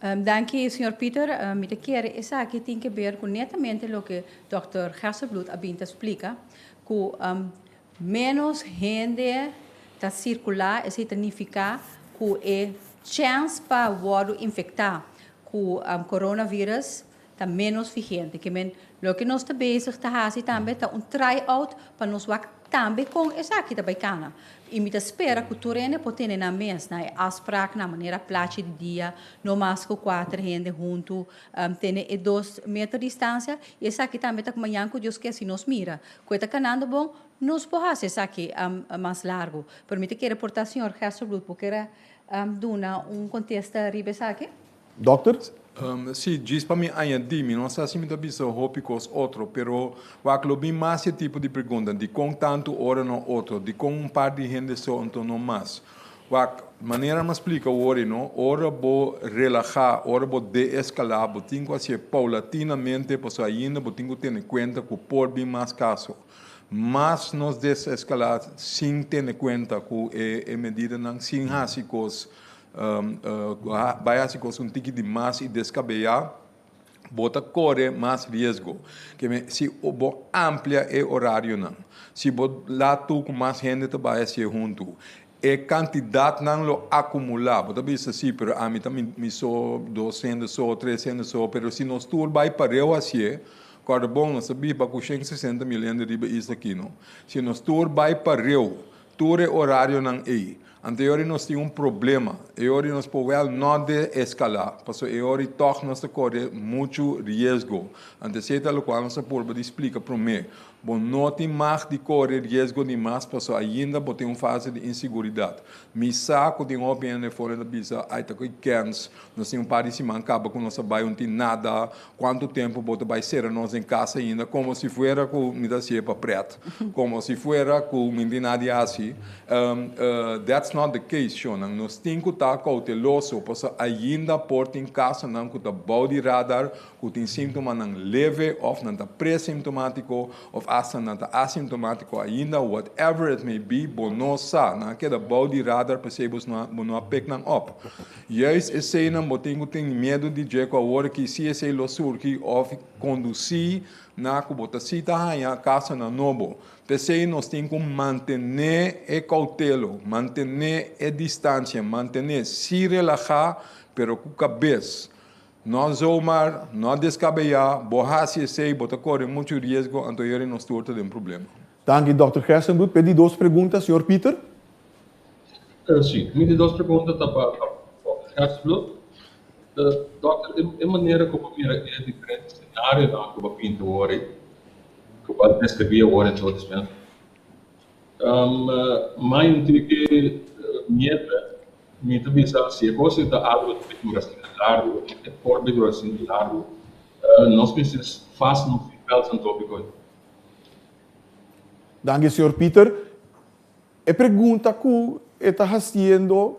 Danki, señor Pieter. Mi ta kere esaki tin ke ber ku netamente loke dòkter Gerstenbluth a bin ta splika, ku ménos hende ta sirkulá, esei ta nifiká ku e chèns pa wòrdu infektá ku coronavirus ta ménos vigente. Ke men, loke nos ta bezig ta hasi tambe ta un try out pa nos wak tambe kon esaki ta bai kana. I mi ta spera ku tur hende por tene nan mes na e afspraaknan, manera plachi di dia, no mas ku kuater hende huntu, tene e dos meter distansia. I esaki tambe ta mañan ku Dios ke si nos mira ku e ta kanando bon, nos por hasi esaki mas largu. Pero mi ta kere por ta señor Gerstelbloed por kere duna un kontesta riba esaki. Dokter? Sí, djis pa mi añadí, mi no sa si mi ta bisa hopi kos otro, pero wak lo bin mas e tipo di pregunta, dikon tantu ora no otro, dikon un par di hende so anto no mas? Wak, manera mi a splika wori no, ora bo relahá, ora bo deeskalá, bo tin ku hasié paulatinamente pasobra ainda bo tin ku tene kuenta ku por bin mas kaso. Mas nos deseskalá sin tene kuenta ku e medidanan, sin hasi kos Bai hasi kos un tiki di mas i deskabeyá, bo ta kore mas riesgo. Ke men, si bo amplia e orarionan, si bo laat tur ku mas hende ta bai hasié huntu, e kantidatnan lo akumulá. Bo ta bisa, sí, pero ami ta mi so, dos hende so, tres hende so, pero si nos tur bai pareu hasié, kòrda bon, nos ta biba ku shen sesenta mil hende riba isla aki, no? Si nos tur bai pareu, tur e orarionan ei, Anto e ora nos tin un problema. E ora nos por wèl no de-eskalá, pasobra e ora tòg nos ta kore muchu riesgo. Anto esei ta lokual nos a purba di splika promé. Bo no tin mag di kore riesgo di mas pasobra ainda bo tin un fase di insiguridat. Mi sa ku tin hopi hende afora ta bisa, ai ta koe kèns, nos tin un par di siman kaba ku nos a bai un tin nada, kuantu tempu bo ta bai sera nos den kas ainda, komo si fuera ku mi ta hasié pa prèt, komo si fuera ku mi no tin nada di hasi. That's not the case, shonnan. Nos tin ku ta kouteloso pasobra ainda por tin kasonan ku ta bou di radar ku tin síntomanan leve òf nan ta pre-simptomátiko òf asta nan ta asimptomátiko ainda, whatever it may be, bo no sa. Nan a keda bou di radar p'esei bo bo no a pik nan òp. Juist eseinan bo tin ku tin miedu di dje ku awor aki si esei lo surgi òf kondusí na ku bo ta si ta haña kasonan nobo. P'esei nos tin ku mantené e koutelo, mantené e distansia, mantené si relahá pero ku kabes. No zomaar, no deskabeyá, bo hasi esei bo ta kore muchu riesgo anto yeri nos tur ta den problema. Danki Dòkter Gerstenbluth. P'e di dos pregunta, señor Pieter. Si, mi di dos pregunta ta pa Dòkter Gerstenbluth. Dòkter, e manera ku bo mira e diferente senarionan ku bo pinta awor ei, ku bo a deskribí awor en todo esnan, mai un tiki miedo Mi ta bisa si e kos ei ta algu ku ta dura asina largu, e por bai dura asina largu, nos mester fast nos seatbelts anto bikos. Danki señor Pieter. E pregunta ku e ta hasiendo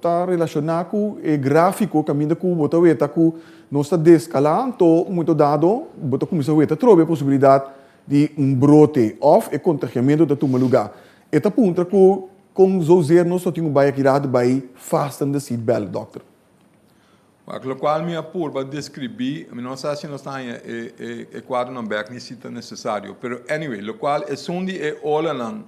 ta relashoná ku e gráfiko kaminda ku bo ta weta ku nos ta deskalá anto un momento dado bo ta kuminsá weta atrobe e posibilidat di un brote òf e kontagiamentu ta tuma lugá. E ta puntra ku Kon zozeer nos lo tin ku bai aki rato bai fasten de seat belt, dokter? Wak, lokual mi a purba deskribí, mi no sa si nos ta haña e e e kuadronan bèk ni si ta nesesario, pero anyway, lokual esun di e olanan,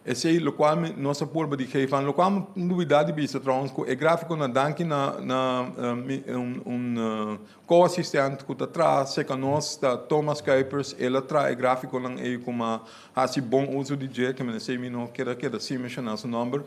esei lokual mi nos a purba di geef an, lokual mi lubidá di bisa trouwens ku e gráfikonan danki na na mi un un Co-assistent cu ta traha cerca nos ta Thomas Kuipers, el a traha e graficonan ey cu m'a haci bon uso di dje, ke mester mi no keda keda sin menciona su nomber.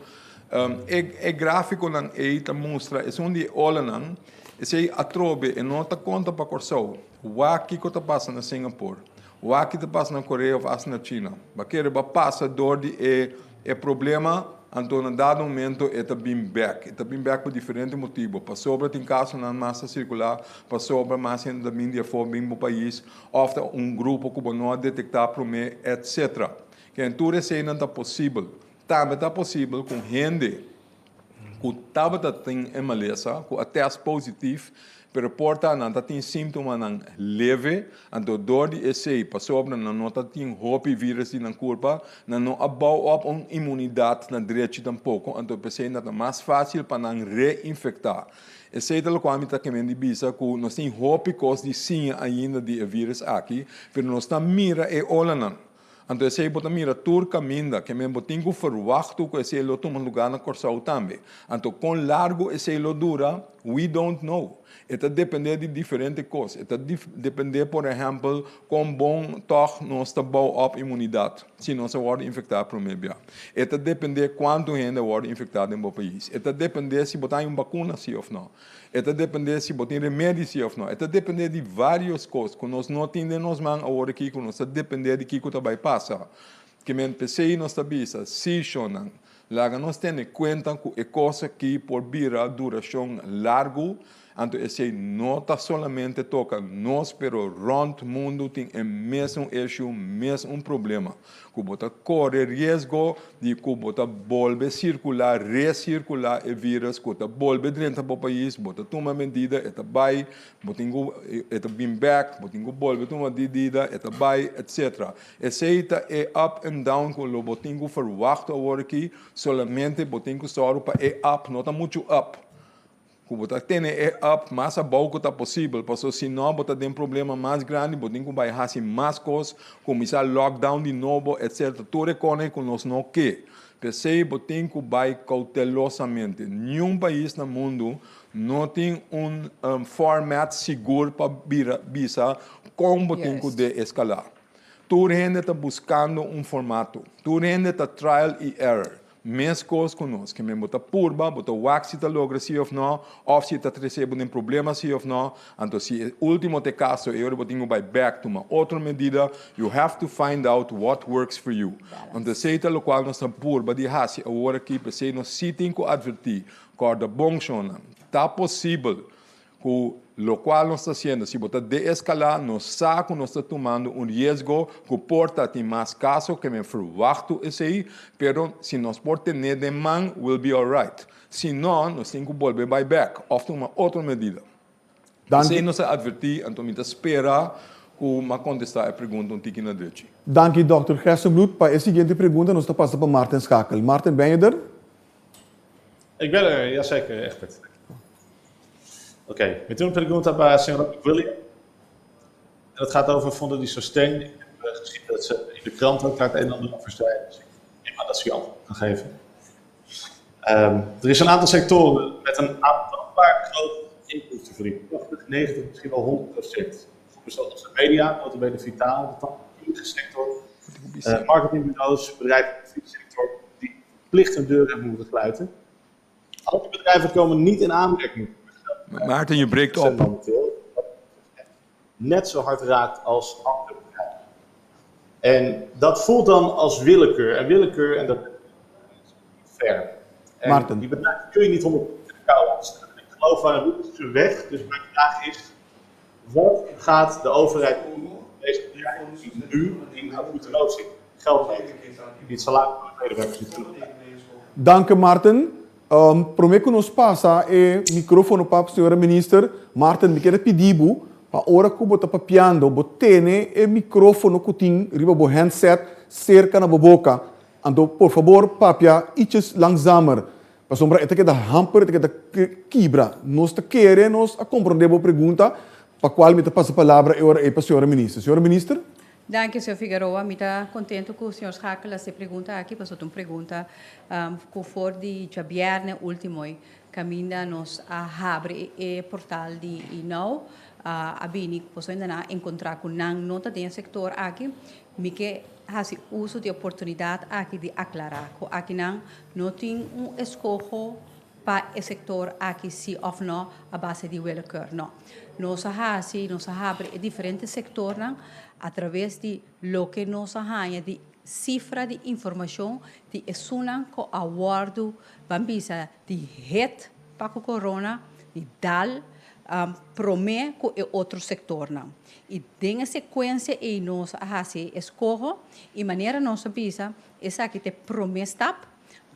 E e graficonan ey ta mustra esun di e olanan, esey atrobe e no ta conta pa Corsou, wak kico ta pasa na Singapore, wak ki ta pasa na Korea of hasta na China. Ba kere ba pasa door di e E problema anto na dado momento e ta bin bek. E ta bin bek pa diferente motibo. Pasobra tin kasonan mas ta sirkulá, pasobra mas hende ta bin di afó bin bo pais, òf ta un grupo ku bo no a detektá promé, etsetera. Ken tur eseinan ta posibel. Tambe ta posibel ku hende ku tabata tin e malesa, ku a tèst positif, Pero por ta nan ta tin símptomanan leve, anto dor di esei, pasobra nan no ta tin hopi vírus di nan kurpa, nan no a bou op un inmunidat na drechi tampoko, anto p'esei nan ta mas fásil pa nan reinfektá. Esei ta lokual mi ta kemen di bisa ku nos tin hopi kos di siña ainda di e vírus aki, pero nos ta mira e olanan. Anto esei bo ta mira tur kaminda, ke men bo tin ku ferwachtu ku esei lo tuma lugá na Kòrsou tambe. Anto kon largu esei lo dura, we don't know. E ta dependé di diferente kos. E ta dependé por ehèmpel kon bon tòg nos ta bou òp imunidat si nos a wòrdu infektá promé bia. E ta dependé kuantu hende a wòrdu infektá den bo pais. E ta dependé si bo ta haña un bakuna si òf nò. E ta dependé si bo tin remedi si òf no. E ta dependé di vários kos ku nos no tin den nos man awor aki, ku nos ta dependé di kiko ta bai pasa. Ke men p'esei nos ta bisa, sí, shonnan, laga nos tene kuenta ku e kos aki por bira durashon largu, anto esei no ta solamente toka nos, pero rònt mundu tin e mesun issue, mesun problema. Ku bo ta kore riesgo di ku bo ta bolbe sirkulá, resirkulá e vírus ku ta bolbe drenta bo pais, bo ta tuma medida, e ta bai, bo tin ku, e ta bin bèk, bo tin ku bolbe tuma medida, e ta bai, etcetera. Esei ta e up and down ku lo bo tin ku ferwachtu awor aki, solamente bo tin ku sòru pa e up no ta muchu up. Ku bo ta tene e up mas abou ku ta posibel, paso si no bo ta den problema mas grandi, bo tin ku bai hasi mas kos, kuminsá lockdown di nobo, etc. Tur e kosnan ku nos no ke. P'esei bo tin ku bai koutelosamente. Niun pais na mundu no tin un format sigur pa bira bisa kon bo tin ku deeskalá. Tur hende ta buskando un formato. Tur hende ta trial i error. Meskos ku nos, ke men bo ta purba, bo ta wak si ta logra si òf nò, òf si e ta trese bo den problema si òf nò. Anto si e último ta e kaso, e ora bo tin ku bai bèk tuma otro medida. You have to find out what works for you. Anto esei ta lokual nos ta purba di hasi awor aki, p'esei nos si tin ku atvertí, kòrda bon shonnan, ta posibel Ku lokual nos ta hasiendo, si bo ta deeskalá, nos sa ku nos ta tumando un riesgo ku por ta tin mas kaso ke men ferwachtu esei, pero si nos por ten'é den man, we'll be alright. Si no, nos tin ku bolbe bai bèk òf tuma otro medida. Danki. Esei nos a atvertí, anto mi ta spera ku m'a kontestá e pregunta un tiki na drechi. Danki Dòkter Gerstenbluth. Pa e siguiente pregunta nos ta pasa pa Maarten Schakel. Maarten, ben je der? Ik ben er, jazeker, Egbert. Oké, okay. Mi tin un pregunta pa señor William. En dat gaat over Fondo di Sosten. Ik heb eh, gezien dat ze in de krant ook daar het een en ander over zei. Dus ik neem aan dat ze u antwoord kan geven. Um, er is een aantal sectoren met een aantoonbaar groot inkomstenverlies. 80, 90, misschien wel 100 procent. Zoals de media, notabene vitaal, de tandheelkundige sector, uh, marketingbureaus, bedrijven in de fietssector, die verplicht hun deuren hebben moeten sluiten. Al die bedrijven komen niet in aanmerking. Maarten, je breekt op. Momenteel, net zo hard raakt als andere bedrijven. En dat voelt dan als willekeur. En willekeur, en dat is niet fair. En Maarten. Die bedrijven kun je niet 100% de kou laten staan. Ik geloof waar een is een weg. Dus mijn vraag is, wat gaat de overheid doen om deze bedrijven die nu in acute nood zitten? Geld lenen, die het salaris van de medewerkers niet kunnen betalen. Danki Maarten. Um, prome ku nos pasa e mikrofono pa señora minister, Maarten, mi kier a pidi bo pa ora ku bo ta papiando, bo tene e mikrofono ku tin riba bo handset serka na bo boka. Anto, por fabor, papia iches langzamer. Pasobra e ta keda hamper, e ta keda kibra. Nos ta kere, nos a komprondé bo pregunta, pa kual mi ta pasa palabra e ora ei pa señora minister. Señora minister? Danki, señor Figueroa. Mi ta contento cu señor Schakel a haci e pregunta aki, pasobra ta un pregunta cu for di djabierne ultimo caminda nos a habri e portal di INAU a bini pasobra nan a encontra cu nan no ta den e sector aki. Mi ke haci uso di e oportunidad aki di aclara cu akinan no tin un escoho pa e sector aki si of no a base di willekeur. No. Nos a haci, nos a habri e diferente sectornan a traves di loke nos a haña di cifra di informacion di esunnan cu a wordo, ban bisa, di hit pa cu corona, di dal prome cu e otro sectornan. Y den e secuencia ey nos a haci e escoho y manera nos a bisa esaki ta e prome stap.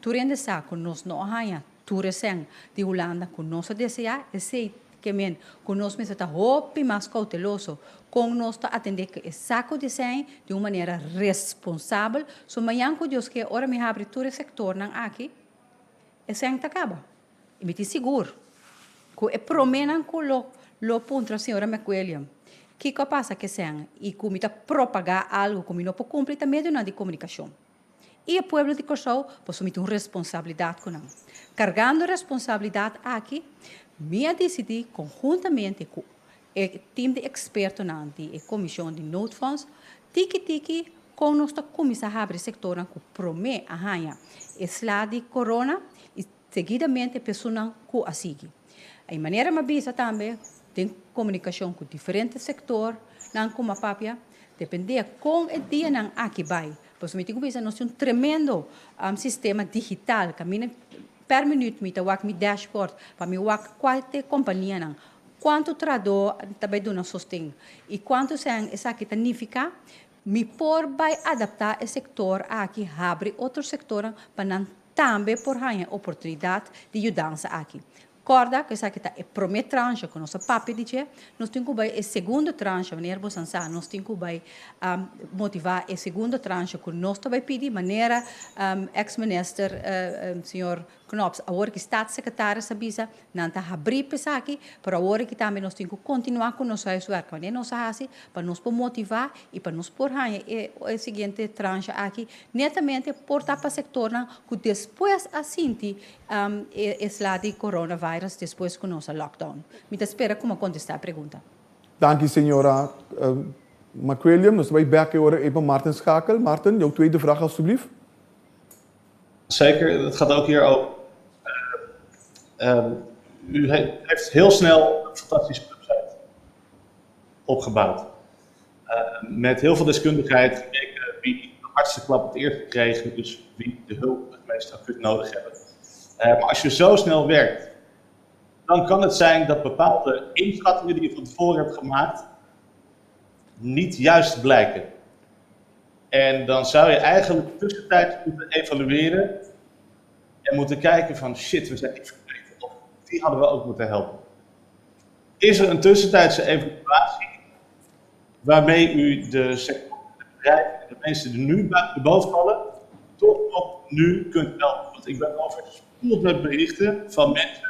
Tur hende sa ku nos no a haña tur e sèn di Hulanda ku nos a deseá, esei Ke men ku nos mester ta hopi mas kouteloso kon nos ta atendé ku e saku di sèn di un manera responsabel. So mañan ku Dios ke ora mi habri tur e sektornan aki, e sèn ta kaba. I mi tin sigur ku e proménan ku lo lo puntra señora McWilliam kiko a pasa ku e sèn i ku mi ta propagá algu ku mi no por kumpli ta medionan di komunikashon. I e pueblo di Kòrsou pasobra mi tin un responsabilidat ku nan. Kargando e responsabilidat aki, mi a disidí konhuntamente ku e tim di ekspertonan di e Komishon di Noodfonds, tiki tiki kon nos ta kuminsá habri sektornan ku promé a haña e sla di korona i seguidamente personan ku a sigui. E manera mi a bisa tambe den komunikashon ku diferente sektornan ku mi a papia, dependé kon e dianan aki bai, pasobra mi tin ku bisa nos tin un tremendo sistema digital kaminda per minuut mi ta wak mi dashboard pa mi wak kua ta e kompanianan, kuantu trahadó ta bai duna sosten i kuantu sèn esaki ta nifiká. Mi por bai adaptá e sektor aki, habri otro sektornan pa nan tambe por haña oportunidat di yudansa aki. Kòrda ku esaki ta e promé tranche ku nos a papia di dje. Nos tin ku bai e segundo tranche, manera boso a sa, nos tin ku bai motivá e segundo tranche ku nos ta bai pidi, manera eks minister señor Knops, awor ki staatssecretaris a bisa, nan ta habrí pa esaki, pero awor aki tambe nos tin ku kontinuá ku nos huiswerk. Wanneer nos a hasi pa nos por motivá i pa nos por haña e e siguiente tranche aki, netamente por ta pa sektornan ku despues a sinti e e sla di coronavirus despues ku nos a lockdown. Mi ta spera ku mi a kontestá e pregunta. Danki señora McWilliam. Nos ta bai bèk e ora ei pa Maarten Schakel. Maarten, jouw tweede vraag alstublieft. Zeker, het gaat ook hier over. Uh, u heeft heel snel een fantastische website opgebouwd. Uh, met heel veel deskundigheid gekeken wie de hardste klap het eerste kreeg, dus wie de hulp het meest acuut nodig hebben. Uh, maar als je zo snel werkt, dan kan het zijn dat bepaalde inschattingen die je van tevoren hebt gemaakt, niet juist blijken. En dan zou je eigenlijk tussentijds moeten evalueren en moeten kijken van shit, we zijn iets vergeten. Of die hadden we ook moeten helpen. Is er een tussentijdse evaluatie waarmee u de sector, de bedrijven en de mensen die nu buiten de boot vallen, toch nog nu kunt helpen? Want ik ben overspoeld met berichten van mensen,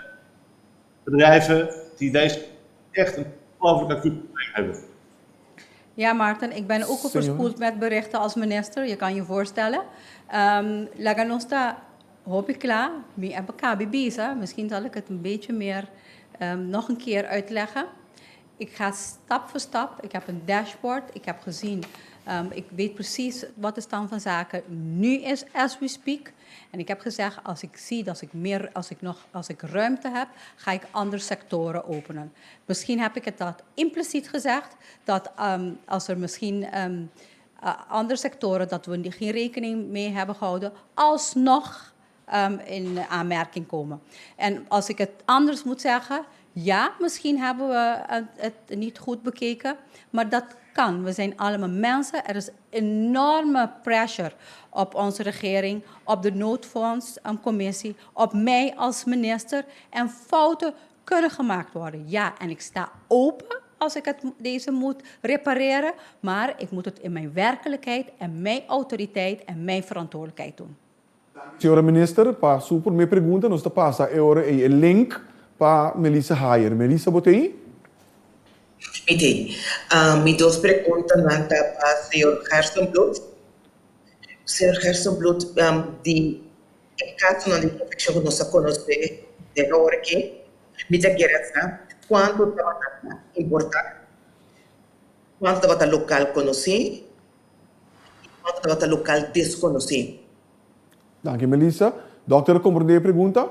bedrijven die deze echt een ongelooflijk acuut probleem hebben. Ja, Maarten, ik ben ook overspoeld met berichten als minister. Je kan je voorstellen. Um, laga nos ta hopi kla. Mi a kaba bisa. Misschien zal ik het een beetje meer nog een keer uitleggen. Ik ga stap voor stap. Ik heb een dashboard. Ik heb gezien. Ik weet precies wat de stand van zaken nu is as we speak. En ik heb gezegd, als ik zie dat ik meer, als ik nog, als ik ruimte heb, ga ik andere sectoren openen. Misschien heb ik het dat impliciet gezegd, dat als er misschien andere sectoren dat we geen rekening mee hebben gehouden, alsnog in aanmerking komen. En als ik het anders moet zeggen, ja, misschien hebben we het niet goed bekeken, maar dat kan. We zijn allemaal mensen. Er is enorme pressure op onze regering, op de noodfondscommissie, op mij als minister. En fouten kunnen gemaakt worden. Ja, en ik sta open als ik het, deze moet repareren, maar ik moet het in mijn werkelijkheid en mijn autoriteit en mijn verantwoordelijkheid doen. Señora minister, pa su promé pregunta nos ta pasa e ora ei e link pa Melissa Hayer. Melissa, bo t'ei? Mi t'ei. Mi dos preguntanan ta pa señor Gerstenbluth. Señor Gerstenbluth, di e kasonan di infekshon ku nos a konosé den awor aki, mi ta kere sa kuantu tabata importá, kuantu tabata lokal konosí i kuantu tabata lokal deskonosí. Danki Melissa. Dokter a komprendé e pregunta?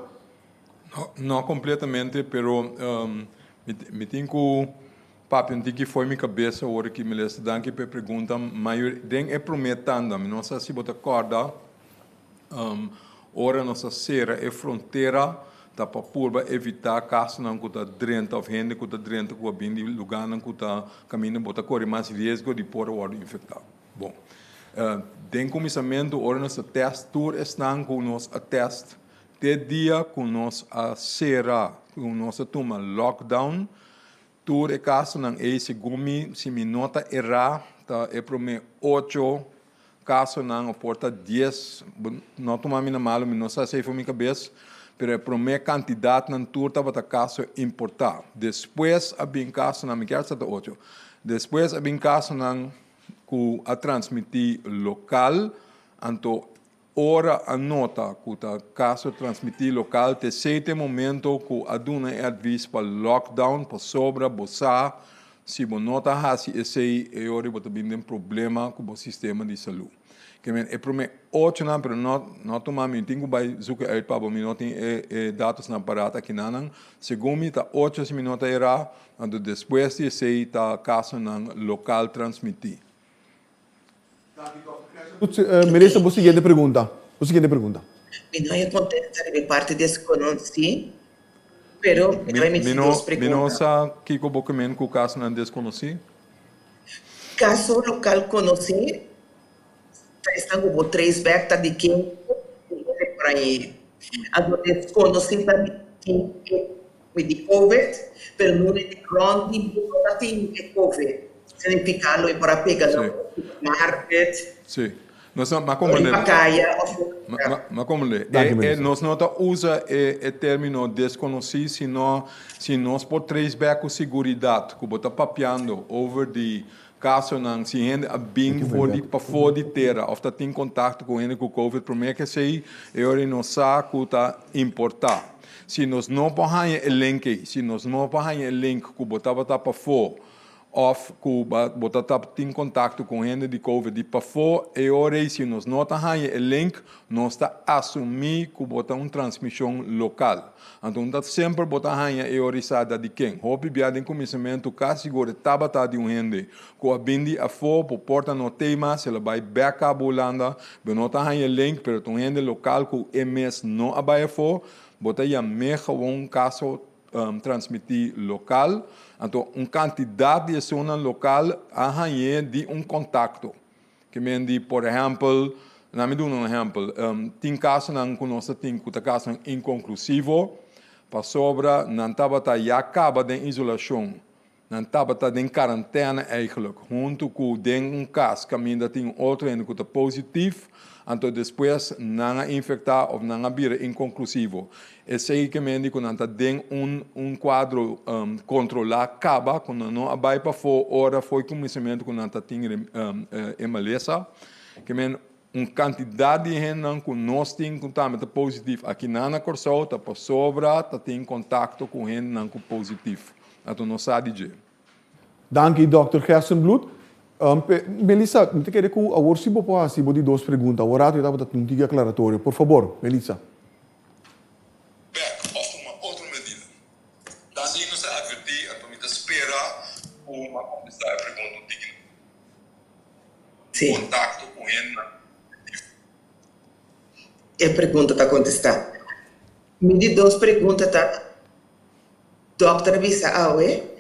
No, no kompletamente, pero mi tin ku papia un tiki fo'i mi kabesa ora ki Melissa. Danki pa e pregunta. Mayor, den e promé tanda, mi no sa si bo ta kòrda, ora nos a sera e frontera ta pa purba evitá kasonan ku ta drenta òf hende ku ta drenta ku a bin di lugánan ku ta kaminda bo ta kore mas riesgo di por a wòrdu infektá. Bon, den kuminsamentu ora nos a tèst tur esnan ku nos a tèst te dia ku nos a sera. ku nos a tuma lockdown, tur e kasonan ei segun mi, si mi no ta erá, ta e promé ocho kasonan òf por ta dies, no tuma mi na malu, mi no sa esei for mi kabes, pero e promé kantidatnan tur tabata kaso importá. Despues a bin kasonan, mi kier sa ta ocho, despues a bin kasonan ku a transmití lokal, anto ora a nota ku ta kaso transmití lokal te sete momento ku a duna e advis pa lockdown pasobra bo sa si bo no ta hasi esei e ora bo ta bin den problema ku bo sistema di salú. Ke men e promé ochonan pero no no tuma mi tin ku bai zoeken uit pa bo mi no tin e e datosnan parat akinanan segun mi ta ocho si mi no ta erá anto despues di esei ta kasonan lokal transmití. Melissa, bo siguiente pregunta. Bo siguiente pregunta. Mi no a contesta riba e parti desconoci, pero mi ta miti dos pregunta. Mi no sa kico bo ke men cu casonan desconoci. Caso local conoci ta esnan cu bo trace back ta di ken di hende por ahí. Anto desconoci ta di ken e di covid, pero no di rond di bo ta tin e covid. Significa lo e por a pega na un supermarket. Sí. Nos no, ma comprende. Riba kaya of otro lugar. Ma comprende. E, e, nos no ta usa e, e termino desconoci, sino si nos por trace back cu seguridad cu bo ta papiando over di casonan, si hende a bin for di pafó di tera of ta tin contacto cu hende cu covid prome ke esey, e ora ei nos sa cu ta importa. Si nos no por haña e link ei, si nos no por haña e link cu bo tabata pafó, Of ku bo ta tin kontakto ku un hende di covid di pafó, e ora ei si nos no ta haña e link, nos ta asumí ku bo ta un transmishon lokal. Anto un ta semper bo ta haña e ora ei sa da di ken. Hopi bia den kuminsamentu kasi sigur e tabata di un hende ku a bin di afó, bo por ta no tei mas, el a bai bèk kaba Hulanda, bo no ta haña e link, pero ta un hende lokal ku e mes no a bai afó, bo ta yam'é gewon kaso transmití lokal, anto un kantidat di esunnan lokal a hañ'é di un kontakto. Ke men di, por ehèmpel, laat mi duna un ehèmpel, tin kasonan ku nos ta tin ku ta kasonan inkonklusivo pasobra nan tabata ya kaba den isolashon. Nan tabata den karantène eigenlijk, huntu ku den un kas kaminda tin un otro hende ku ta positif, anto despues nan a infektá òf nan a bira inkonklusivo. Esei ke mende ku nan ta den un un kuadro kontrolá kaba, ku nan no a bai pafó ora fo'i kuminsamentu ku nan ta tin e malesa. Ke men un kantidat di hendenan ku nos tin ku tambe ta positif akinan na Kòrsou ta pasobra ta tin kontakto ku hendenan ku positif. Anto nos sa di dje. Danki Dòkter Gerstenbluth. Melissa, mi ta kere ku awor si bo por hasi bo di dos pregunta. Awor rato yo tabata tin un tiki aklaratorio. Por fabor, Melissa. Bek òf tuma otro medida. Ta así nos a advertí, anto mi ta spera ku mi a kontestá e pregunta un tiki Sí. Kontakto ku hendenan positivo. E pregunta ta kontestá. Mi di dos pregunta ta, Dòkter a bisa awe.